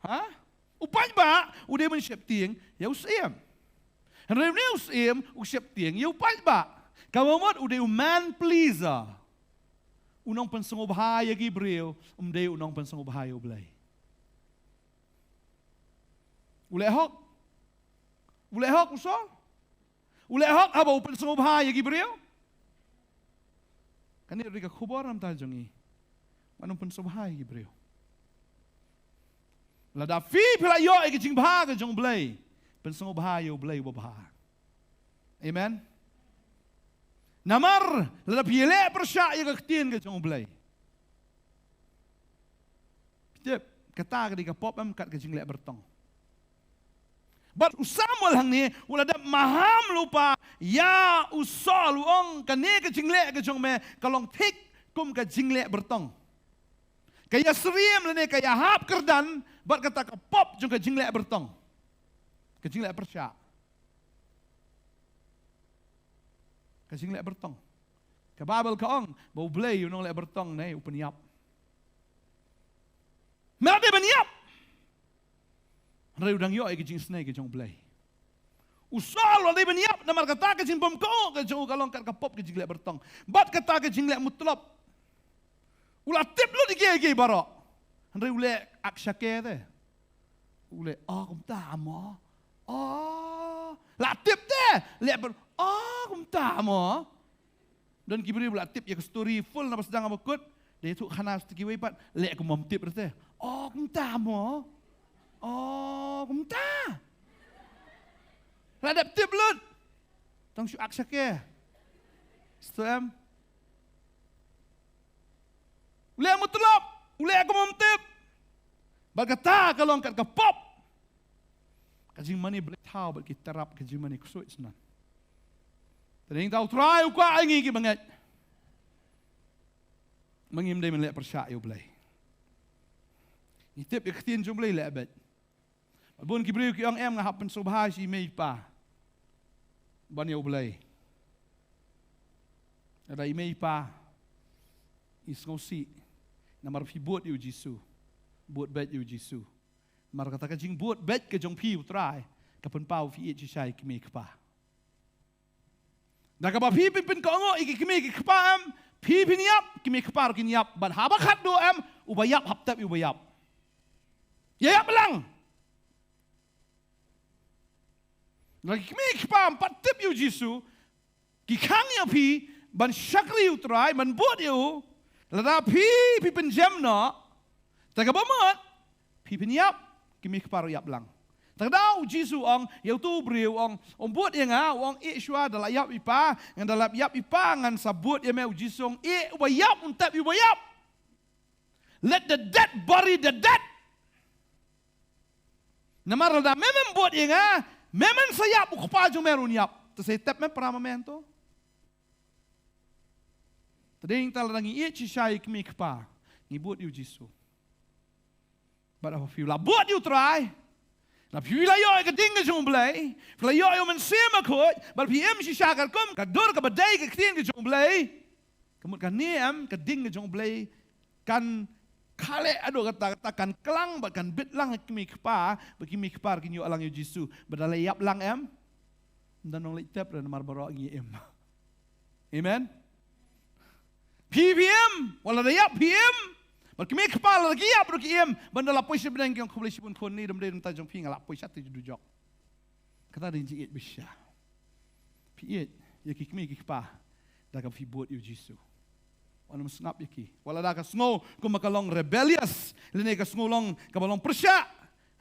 Ha? U paidbah u dei ban sheptieng ïa u syiem. Hynrei une u syiem u sheptieng ïa u paidbah. Kaba mut u dei u man pleaser. U nongpynsngewbha ïa ki briew, um dei u nongpynsngewbha ïa U Blei. U leh hok? U leh hok u Saul? U leh hok haba u pynsngewbha ïa ki briew? Kane ruh ka khubor namar jong ngi. Wat nang pynsngewbha ïa ki briew. Lada phi, phi la ïoh ïa ka jingbha ka jong U Blei, pynsngewbha ïa U Blei uba bha. Amen. Namar lada phi leh pyrshah ïa ka ktien ka jong U Blei, Tip, kata ka dei ka pop em, kat ka jingleh byrtong. Bad u Samuel hangne u la dep maham lypa ïa u Saul, u ong kane ka jingleh ka jong me ka long thik kum ka jingleh byrtong. Ka ïasyriem lane ka ïahap kyrdan bad kata ka pop jong ka jingleh byrtong, ka jingleh pyrshah, ka jingleh byrtong. Ka Baibl ka ong ba U Blei u nongleh byrtong ne u pynïap. Me la dei ban ïap, hynrei u dang ïoh ïa ka jingisynei ka jong U Blei. U Saul u la dei ban ïap namar kata ka jingbymkohnguh ka jong u ka long kat ka pop, ka jingleh byrtong bad kata ka jingleh mutlop. U la tip lut ïa kiei kiei baroh, hynrei u leh ak shake te. U leh, oh, kumta mo. Oh, la tip te. Leh ban, oh, kumta mo. Don ki briew ba la tip ïa ka story full na ba sdang ba kut, da ïathuh khana sa kiwei pat, leh kum ym tip te. Oh, kumta mo. Oh, kumta. La dep tip lut. Tang shu ak shake. Sto em. U leh mutlop, u leh kum ym tip. Bad kata ka long kat ka pop. Ka jingmane blei thaw bad ki tarap, ka jingmane ksuid snan. Te dei ta U Trai u kwah ïa ngi ki bangeit, ma ngim dei ban leh pyrshah ïa U Blei. Ngi tip ïa ka ktien jong U Blei leh beit. Bun ki briew ki ong, em, nga hap pynsngewbha sha i mei i pa ban ïa U Blei. Lada i mei i pa i sngewsih namar phi bud ïa U Jisu, bud beit ïa U Jisu. Namar kata ka jingbud beit ka jong phi ïa U Trai ka pynpaw phi ïeit shisha ïa ki mei ki pa. Da kaba phi pyn pynkohnguh ïa ki kmie ki kpa em, phi phin ïap, ki kmie ki kpa ruh kin ïap. Bad haba khatduh em, uba ïap hap tep ïa uba ïap. Ïa ïap lang. Lada ki kmie ki kpa em pat tip ïa u Jisu, ki khang ïa phi ban shakri ïa u Trai, ban bud ïa u, lada phi, phi pynjem noh, te kaba mut phi phin ïap, ki kmie ki kpa ruh ïap lang. Te kata u Jisu u ong ïa uto u briew, u ong, um bud ïa nga, u ong, ïeh shuwa, da la ïap i pa, ngan da la ïap i pa ngan sa bud ïa me. U Jisu u ong, ïeh, uba ïap un tep ïa uba ïap. Let the dead bury the dead. Namar lada me mem bud ïa nga, me men sa ïap, u Kpa jong me ruh un ïap. Te sa tep me para ma me hangto? Te dei nangta lada ngi ïeit shisha ïa ki kmie ki kpa, ngi bud ïa u Jisu. Bad haba phi la bud ïa u Trai, lada phi la ïoh ïa ka ding ka jong u Blei, phi la ïoh ïa u Mynsiem Bakhuid, bad phi im shisha katkum ka dur kaba dei ka ktien ka jong u Blei, ka mut kane em, ka ding ka jong u Blei kan khleh haduh katta katta, kan klang bad kan bit lang ha ki kmie ki kpa, bad ki kmie ki kpa ruh kin ïoh lang ïa u Jisu. Bad da la ïap lang em, ym don nongleit tep re namar baroh ngi im. Amen. Phi phi im, wat lada ïap phi im. Bad ki kmie ki kpa lada ki ïap ruh ki im. Bad ynda la poi sha bneng ki ong, khublei shibun khun, ne dum dei dum ta jong phi, nga la poi sha te ju dujok. Kata dei jingïeit ba shisha. Phi ïeit ïa ki kmie ki kpa da kaba phi bud ïa u Jisu. Wat nym sngap ïa ki. Wat lada ka sngew kumba ka long rebellious, lane ka sngew long kaba long pyrshah,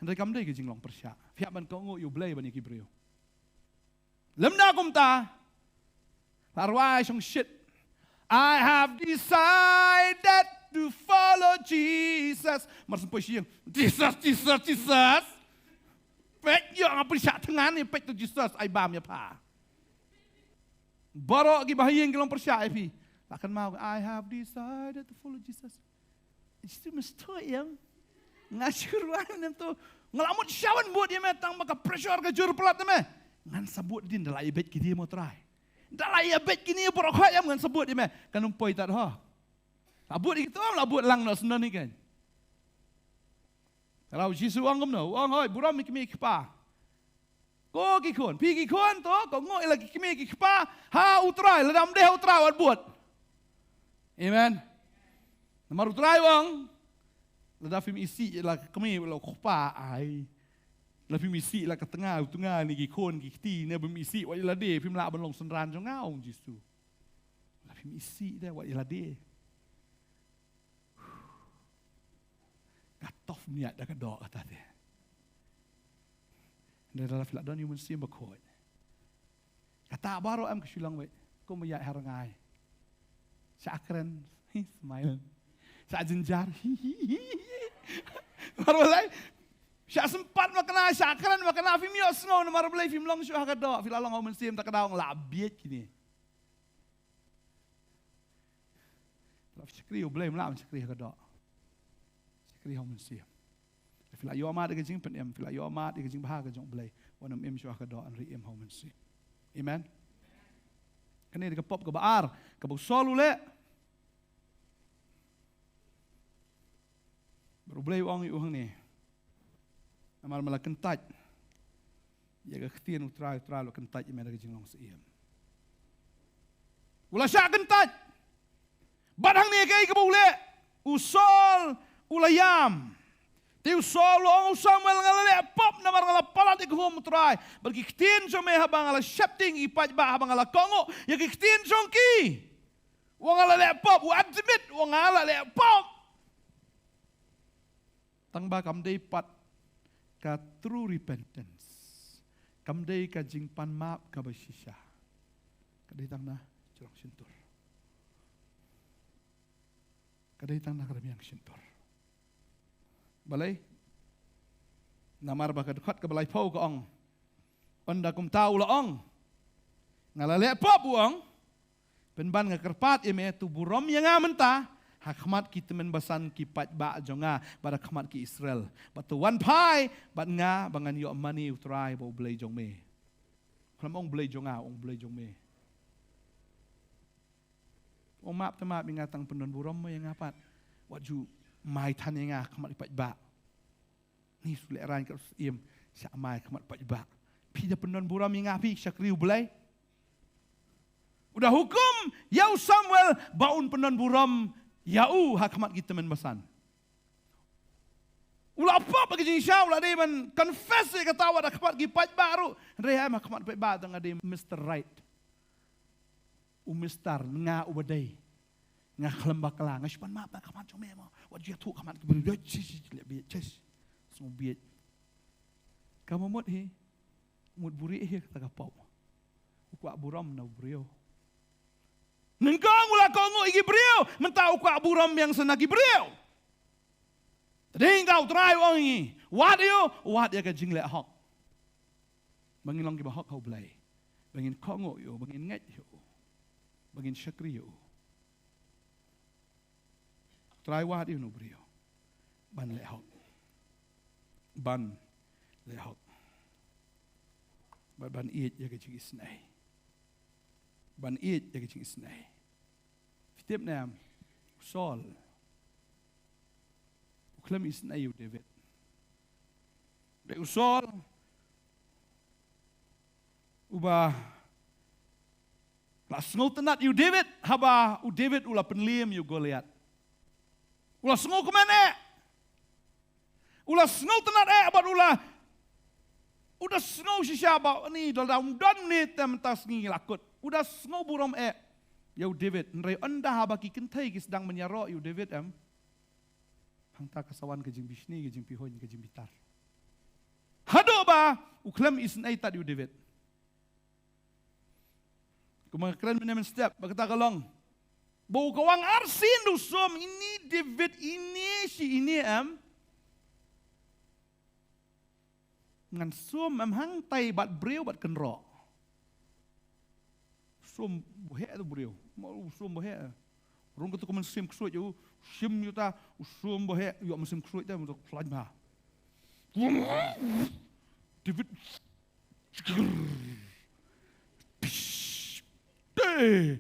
hynrei kam dei ka jinglong pyrshah. Phi hap ban kohnguh ïa u Blei ban ïa ki briew. Lymda kumta, la rwai shongshit, "I have decided to follow Jesus." Mar shu poi sha ïing, "Jesus, Jesus, Jesus." Peit, ïoh nga pyrshah thngan ïa, peit to Jesus, ai bam ïa pha. Baroh ki ba ha ïing ki long pyrshah ïa phi. La kynmaw, "I have decided to follow Jesus." Jisu mystui em. Nga shu rwai mynne to. Nga la mut sha wan bud ïa me tang ba ka pressure ka jur palat ïa me. Ngan sa bud dien, da la ïa beit kine mo Trai. Da la ïa beit kine baroh khoit em, ngan sa bud ïa me. Kan ym poi tad ho. La bud ïa kito, la bud lang noh shen don hi kein. Te la u Jisu u ong kumno, u ong, hoi, burom ïa ki kmie ki kpa. Ko ki khun, phi ki khun to, kohnguh ïa la ki kmie ki kpa ha u Trai, lada ym dei ha u Trai wat bud. Amen. Namar u Trai u ong, lada phim isih ïa la ka kmie la u kpa, ai. Lada phim isih ïa la ka tnga, u tnga ne ki khun ki kti, ne phim isih wat ïa lade, phim lah ban long synran jong nga, ong Jisu. Lada phim isih de wat ïa lade. Ka tough niat da ka doh kata te. Hynrei lada phi la don ïa u Mynsiem Bakhuid, kata baroh em ka shu long beit. Kumba ïaid ha rngai. Sha kren, hi, smile. Sha jynjar, hi, hi, hi, hi. Namar balei? Shah sympat ma kane, shah kren ma kane, phim ïohsngew namar balei phim long shuh ha ka doh, phi la long ha u Mynsiem ta ka daw nga la bieit kine. Phi la shakri ha u Blei, ym lah ban shakri ha ka doh. Shakri ha u Mynsiem. Phi la ïoh mad ïa ka jingpynim, phi la ïoh mad ïa ka jingbha ka jong u Blei. Wat nym im shuh ha ka doh, hynrei im ha u Mynsiem. Amen. Kane dei ka pop kaba ar kaba u Saul u leh. Bad u Blei u ong ïa u hangne. Namar me la kyntait ïa ka ktien u Trai, u Trai u la kyntait ïa me da ka jinglong syiem. U la shah kyntait. Bad hangne kaei kaba u leh? U Saul u la ïam. Te u Saul u ong, u Samuel, nga la leh pop namar nga la palat ïa ka hum u Trai bad ki ktien jong me haba nga la sheptieng ïa ki paidbah, haba nga la kohnguh ïa ki ktien jong ki. U ong nga la leh pop, u admit u ong nga la leh pop. Tang ba kam dei pat ka true repentance. Kam dei ka jingpan map kaba shisha. Ka dei tang na shrong shyntur. Ka dei tang na ka rmiang shyntur. Balei? Namar ba ka dkhot kaba laiphew ka ong, ynda kumta u la ong, nga la leh pop, u ong. Pynban nga kyrpad ïa me, to burom ïa nga mynta ha khmat ki tymmen basan ki paidbah jong nga bad ha khmat ki Israel, bad to wan phai bad nga ba ngan ïoh mane u Trai ba u Blei jong me. Khlem ong Blei jong nga, ong Blei jong me. Ong map te map ïa nga, tang pyndon burom mo ïa nga pat. Wat ju mai than ïa nga ha khmat ki paidbah. Ni su leh rain ka syiem, shah mai ha khmat paidbah. Phi da pyndon burom ïa nga, phi shakri u Blei? U da hukum ïa u Samuel ba un pyndon burom ïa u ha khmat ki tymmen basan. U la pop ha ka jingshisha, u la dei ban confess ïa kata wat ha khmat ki paidbah ruh. Hynrei ha khmat paidbah tang nga dei Mister Right. U Mister, nga uba dei. Nga khlem bakla, nga shu pan map ha khmat jong me mo. Wat ju ïathuh ha khmat ki briew, ïa, shi, shi, shi, leh bieit, shi, shi. Sngew bieit. Ka mut hi, mut buhrieh hi kata ka pop. U kwah burom na u briew. Nyngkong u la kohnguh ïa ki briew, mynta u kwah burom biang sa na ki briew. Te dei kata u Trai u ong ïa ngi, wad ïa u, wad ïa ka jingleh hok. Ba ngin long kiba hok ha u Blei. Ba ngin kohnguh ïa u, ba ngin ngeit ïa u. Ba ngin shakri ïa u. Trai wad ïa u na u briew ban leh hok. Ban leh hok. Ban, ban ïeit ïa ka jingisynei. Ban ïeit ïa ka jingisynei. Phi tip ne em, u Saul u khlem isynei ïa u David. Dei u Saul uba la sngewtynnat ïa u David, haba u David u la pynliem ïa u Goliath. U la sngewkmen eh. U la sngewtynnat eh bad u la, u da sngew shisha ba, ni, da la dang don ne te mynta sngi la kut. U da sngew burom eh ïa u David. Hynrei ynda haba ki kynthei ki sdang ban ïaroh ïa u David em, hangta ka sa wan ka jingbishni, ka jingpihuiñ, ka jingbitar. Haduh ba u khlem isynei tad ïa u David. Kumba nga kren mynne mynstep, ba kata ka long ba u kawang arsien da u sum, ine David, ine shi ine em. Ngan sum em, hangtai bad briew bad kynroh. Sum ba heh tu briew. Ma u sum ba heh. Rung katu ka mynsiem ksuid ïa u, shim ïa uta u sum ba heh, ïoh mynsiem ksuid te, mynta khlaiñ bha. David. Te.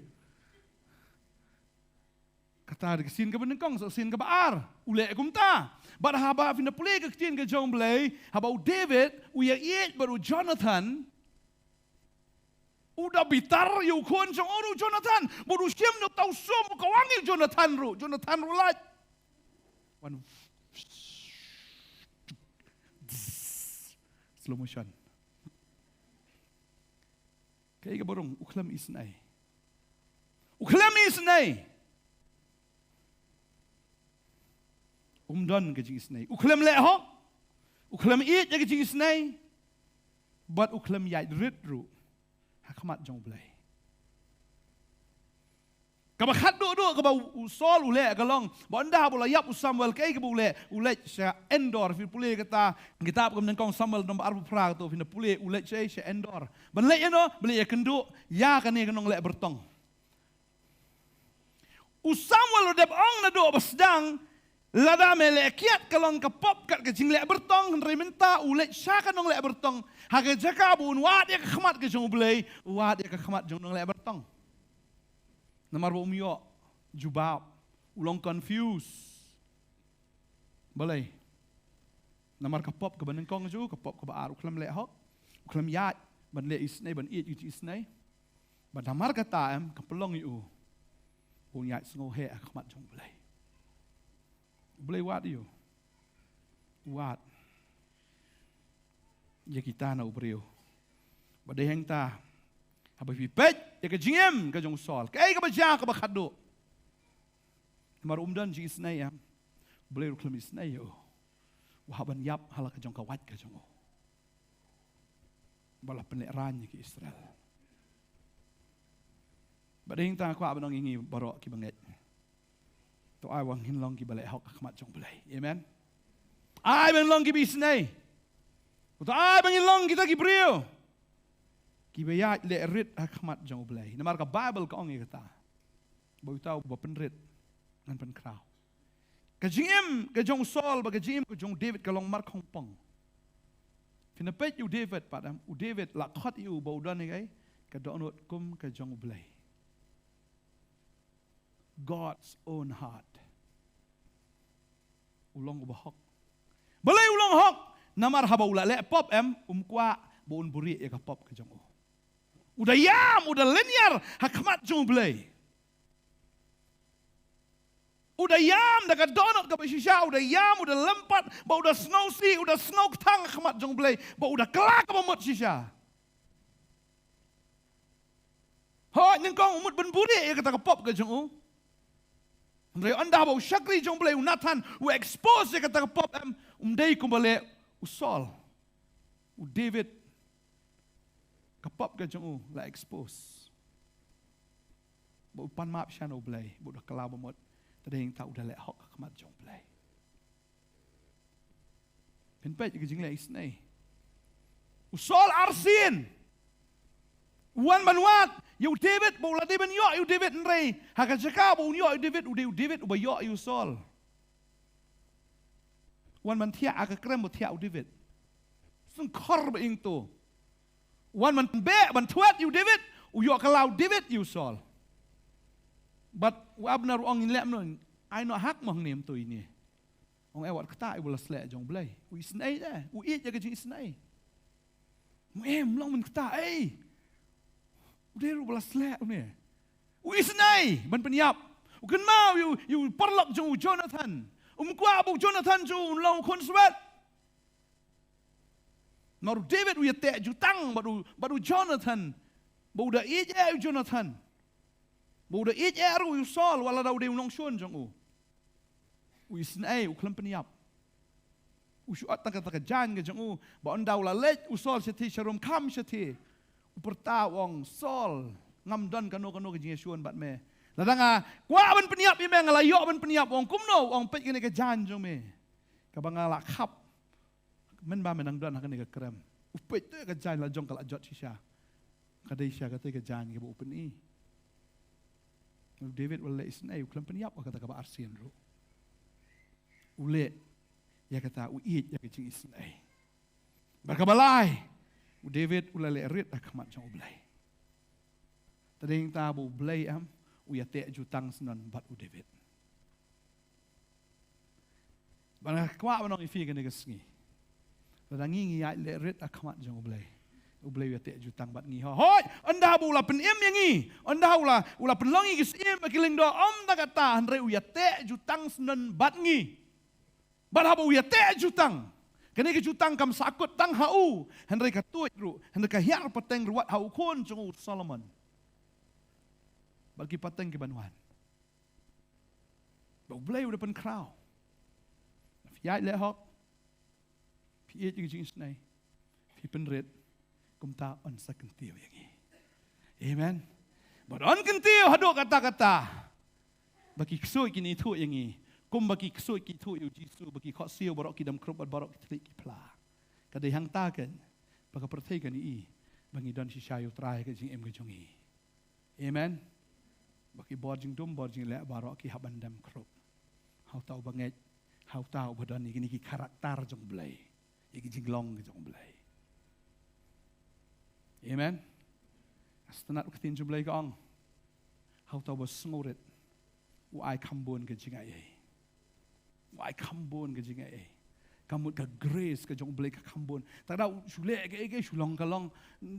Kata dei ka sien kaba nyngkong. Sa sien kaba ar, u leh kumta. Bad haba phin da pule ka ktien ka jong u Blei, haba u David u ïaieit bad u Jonathan, u da bitar ïa u khun jong u ruh u Jonathan. Bad u shim da uta u sum, u kawang ïa u Jonathan ruh. Jonathan ruh lait. Wan. Slow motion. Kaei kaba rung? U khlem isynei. U khlem isynei. Um don ka jingisynei. U khlem leh hok. U khlem ïeit ïa ka jingisynei. Bad u khlem ïaid rit ruh ha khmat jong u Blei. Kaba khatduh duh kaba u, u Saul u leh ka long, ba ynda ba u la ïap u Samuel, kaei kaba u leh? U leit sha Endor. Phi pule kata, kitab ka Banyngkong Samuel nombar arphew phra, kato phin da pule, u leit sha, sha Endor. Ban leit ïano? Ban leit ïakynduh ïa kane ka nongleh byrtong. U Samuel u dep ong naduh ba sdang, lada me leh kiad ka long ka pop kat ka jingleh byrtong, hynrei mynta u leit sha ka nongleh byrtong, ha ka jaka ba un wad ïa ka khmat ka jong U Blei, u wad ïa ka khmat jong u nongleh byrtong. Namar ba um ïoh jubab, u long confuse. Balei? Namar ka pop kaba nyngkong jong u, ka pop kaba ar, u khlem leh hok, u khlem ïaid ban leh isynei, ban ïeit ïa ka jingisynei. Bad namar kata em, ka pynlong ïa u ba un ïaid sngewheh ha khmat jong U Blei. U Blei wad ïa u. U wad ïa kita na u briew. Bad dei hangta, haba phi peit ïa ka jingim ka jong u Saul, kaei kaba jia kaba khatduh? Namar um don jingisynei, em. U Blei ruh u khlem isynei ïa u. U hap ban ïap ha la ka jong ka wait ka jong u. Ba la pynlehraiñ ïa ki Israel. Bad dei hangta nga kwah ban ong ïa ngi baroh kiba ngeit, to ai ba ngin long kiba leh hok ha khmat jong U Blei. Amen. Ai ba ngin long kiba isynei. To ai ba ngin long kita ki briew kiba ïaid leh rit ha khmat jong U Blei. Namar ka Baibl ka ong ïa kata, ba uta uba pynrit ngan pynkhraw. Ka jingim ka jong u Saul bad ka jingim ka jong u David ka long markhongpong. Phin da peit ïa u David pat, em, u David la khot ïa u ba u don ïa ka, ka dohnud kum ka jong U Blei. God's own heart. U long uba hok. Balei u long hok? Namar haba u la leh pop, em, um kwah ba un buhrieh ïa ka pop ka jong u. U da ïam, u da lynñiar ha khmat jong U Blei. U da ïam da ka dohnud kaba shisha, u da ïam, u da lympat, bad u da sngewsih, u da sngewkthang ha khmat jong U Blei, bad u da kylla kaba mut shisha. Hooid, nyngkong u mut ban buhrieh ïa kata ka pop ka jong u. Hynrei ynda ba u shakri jong U Blei u Nathan u expose ïa kata ka pop, em, um dei kumba leh u Saul. U David, ka pop ka jong u la expose. Ba u pan map sha na U Blei, ba u da kylla ba mut. Te dei hangta u da leh hok ha khmat jong U Blei. Phin peit ïa ka jingleh isynei. U Saul arsien. U wan ban wad ïa u David, ba u la dei ban ïoh ïa u David, hynrei ha ka jaka ba un ïoh ïa u David, u dei u David uba ïoh ïa u Saul. Wan ban thiah ha ka krem ba thiah u David. Sngewkhor ba ing to. Wan ban beh ban thwet ïa u David, u ïoh kylla u David ïa u Saul. Bad u Abner u ong, ngin leh kumno, ai noh hak mo hangne, ym to ine. Ong, eh, wat kata, i ba la sleh jong U Blei. U isynei de, u ïeit ïa ka jingisynei. Mo, eh, ym long mynta, eh. U dei ruh ba la sleh une. U isynei ban pynïap. U kynmaw ïa u, ïa u paralok jong u Jonathan. Um kwah ba u Jonathan jong u un long u khun swet. Namar u David u ïateh jutang bad u, bad u Jonathan. Ba u da ïeit eh ïa u Jonathan. Ba u da ïeit eh ruh ïa u Saul, wat la da u dei u nongshun jong u. U isynei, u khlem pynïap. U shu ot tang kata ka jaiñ ka jong u, ba ynda u la leit u Saul shathie, sharum kham shathie. U pyrta u ong, Saul, ngam don kano kano ka jingïashun bad me. Lada nga kwah ban pynïap ïa me, nga la ïoh ban pynïap. U ong, kumno? U ong, peit kane ka jaiñ jong me, kaba nga la khap mynba me nang don ha kane ka krem. U peit te ka jaiñ la jong ka la jot shisha. Ka dei shisha kata ka jaiñ kaba u pyni. U David u la leh isynei, u khlem pynïap ha kata kaba arsien ruh. U leh ïa kata, u ïeit ïa ka jingisynei. Bad kaba lai, u David u la leh rit ha khmat jong U Blei. Te dei hangta ba U Blei em, u ïateh jutang syndon bad u David. Bad nga kwah ban ong ïa phi kane ka sngi, lada ngi ngi ïaid leh rit ha khmat jong U Blei, U Blei u ïateh jutang bad ngi. Hooid, ynda ba u la pynim ïa ngi, ynda u la, u la pynlong ïa ki syiem bad ki lyngdoh, ym tang kata, hynrei u ïateh jutang syndon bad ngi. Bad haba u ïateh jutang, kane ka jutang kam sahkut tang ha u, hynrei ka tuid ruh, hynrei ka hiar pateng ruh wat ha u khun jong u Solomon. Bad ki pateng ki ban wan. Ba U Blei u da pynkhraw. Phi ïaid leh hok. Phi ïeit ïa ka jingisynei. Phi pynrit. Kumta un sa kyntiew ïa ngi. Amen. Ba don kyntiew haduh katta katta. Ba ki ksuid kin ithuh ïa ngi. Kumba ki ksuid ki ithuh ïa u Jisu, ba ki khohsiew baroh ki dam khrup bad baroh ki thylliej ki phla. Ka dei hangta keiñ ba ka pyrthei kan ïohi ba ngi don shisha ïa u Trai ha ka jingim ka jong ngi. Amen. Ba ki bor jingdum bor jingleh baroh ki hap ban dam khrup. Ha uta uba ngeit, ha uta uba don ïa kine ki character jong u Blei, ïa ki jinglong ka jong u Blei. Amen. Sngewtynnat ba ka ktien jong u Blei ka ong, ha uta uba sngewrit u ai kham bun ka jingaiei. U ai kham bun ka jingaiei. Ka mut ka grace ka jong u Blei ka kham bun. Tang da u shu leh kaei kaei, shu long la ka long.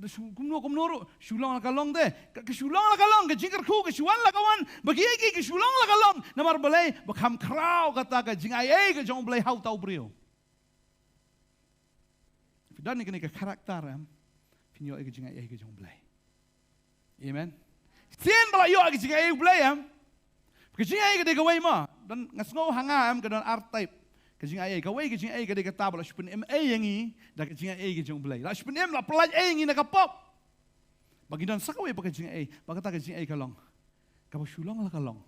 Shu kumno kumno ruh, shu long la ka long te. Ka, ka shu long la ka long, ka jingkyrkhu ka shu wan la ka wan. Ba kiei kiei ka shu long la ka long. Namar balei? Ba kham khraw kata ka jingaiei ka jong u Blei ha uta u briew. Phi don ïa kane ka character, em, phin ïoh ïa ka jingaiei ka jong u Blei. Amen. Shisien ba la ïoh ïa ka jingaiei u Blei, em. Ka jingaiei ka dei kawei mo. Don, nga sngew ha nga, em, ka don ar type ka jingaiei. Kawei ka jingaiei ka dei kata ba la shu pynim ei ïa ngi da ka jingaiei ka jong u Blei. La shu pynim, la pyllait ei ïa ngi na ka pop. Ba ngi don sa kawei pat ka jingaiei, ba kata ka jingaiei ka long kaba shu long la ka long.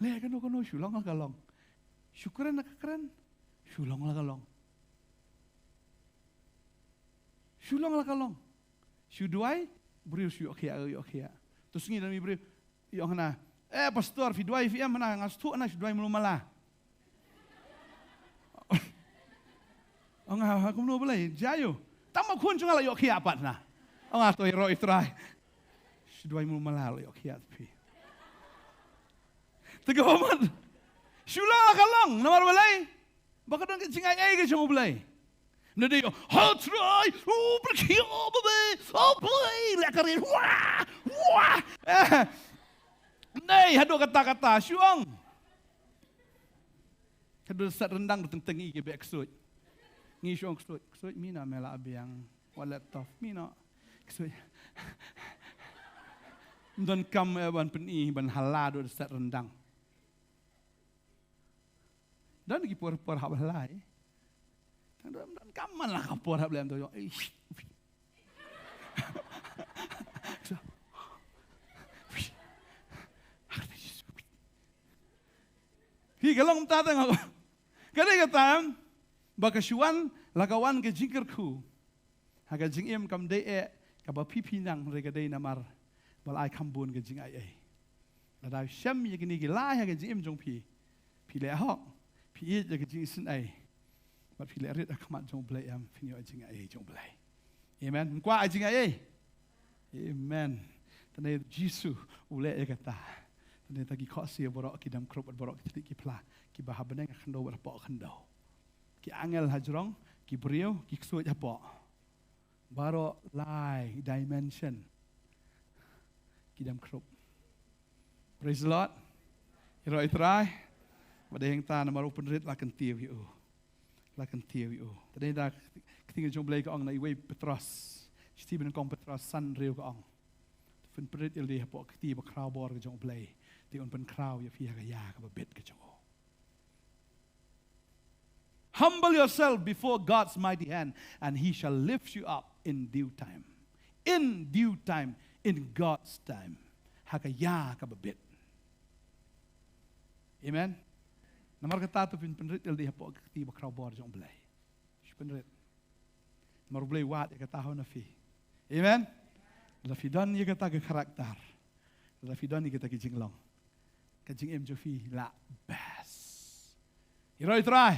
Leh kano kano shu long la ka long. Shu kren la ka kren, shu long la ka long. Shu long la ka long. Shu duwai, briew shu ïoh khiah, ïoh khiah. To sngi don mi briew ïoh hana, "Eh, pastor, phi duwai phi em hana, nga sngewthuh hana, shu duwai mlu mala." Ong nga, "Ha kumno balei, jia ïoh?" "Tang ba khun jong nga la ïoh khiah pat hana." Ong nga, "To ïaroh ïa u Trai. Shu duwai mlu mala la ïoh khiah phi." Te ka ba mut shu long la ka long, namar balei? Ba ka don ka jingaiei ka jong u Blei. Nda dei, "Ha Trai, u pyrkhiah ba be, o Blei, leh ka rit, wah, wah." Eh. Nei, haduh katta katta shu ong. Haduh set ryndang da teng teng i ki beh ksuid. Ngi shu ong ksuid, ksuid, mi na me la biang. Wat leh tough, mi na. Ksuid. Don kam, eh, ban pyni, ban hala haduh set ryndang. Don ki por por hap lai. Tang don, don kam man la ka por hap lai em to. Hi ka long ta tang. Ka dei kata em ba ka shu wan la ka wan ka jingkyrkhu. Ha ka jingim kam dei eh kaba phi phi nang re ka dei namar ba la ai kham bun ka jingaiei. Lada shem ïa kine ki lai ha ka jingim jong phi. Phi leh hok, phi ïeit ïa ka jingisynei. Bad phi leh rit ha khmat jong u Blei em, phin ïoh jingaiei jong u Blei. Amen. Ym kwah ai jingaiei. Amen. Tang da Jisu u leh ïa kata. Tang da ki khohsiew baroh ki dam khrup bad baroh ki thylliej ki phla kiba ha bneng ha khyndew bad hapoh khyndew. Ki angel hajrong, ki briew, ki ksuid hapoh. Baroh lai dimension ki dam khrup. Praise the Lord. Ïaroh ïa u Trai. Ba dei hangta namar u pynrit la kyntiew ïa u. La kyntiew ïa u. Te dei da ka ktien jong u Blei ka ong na iwei Petros. Shithi ba nyngkong Petros san hynriew ka ong, to pynpynrit ïa lade hapoh ka kti ba khraw bor ka jong u Blei. Te un pynkhraw ïa phi ha ka ïa kaba bit ka jong u. Humble yourself before God's mighty hand, and he shall lift you up in due time. In due time, in God's time. Ha ka ïa kaba bit. Amen. Namar kata to pynpynrit ïa lade hapoh ka kti ba khraw bor jong u Blei. Shu pynrit. Namar u Blei u wad ïa kata ha na phi. Amen. Lada phi don ïa kata ka character. Lada phi don ïa kata ka jinglong, ka jingim jong phi la best. Ïaroh ïa u Trai.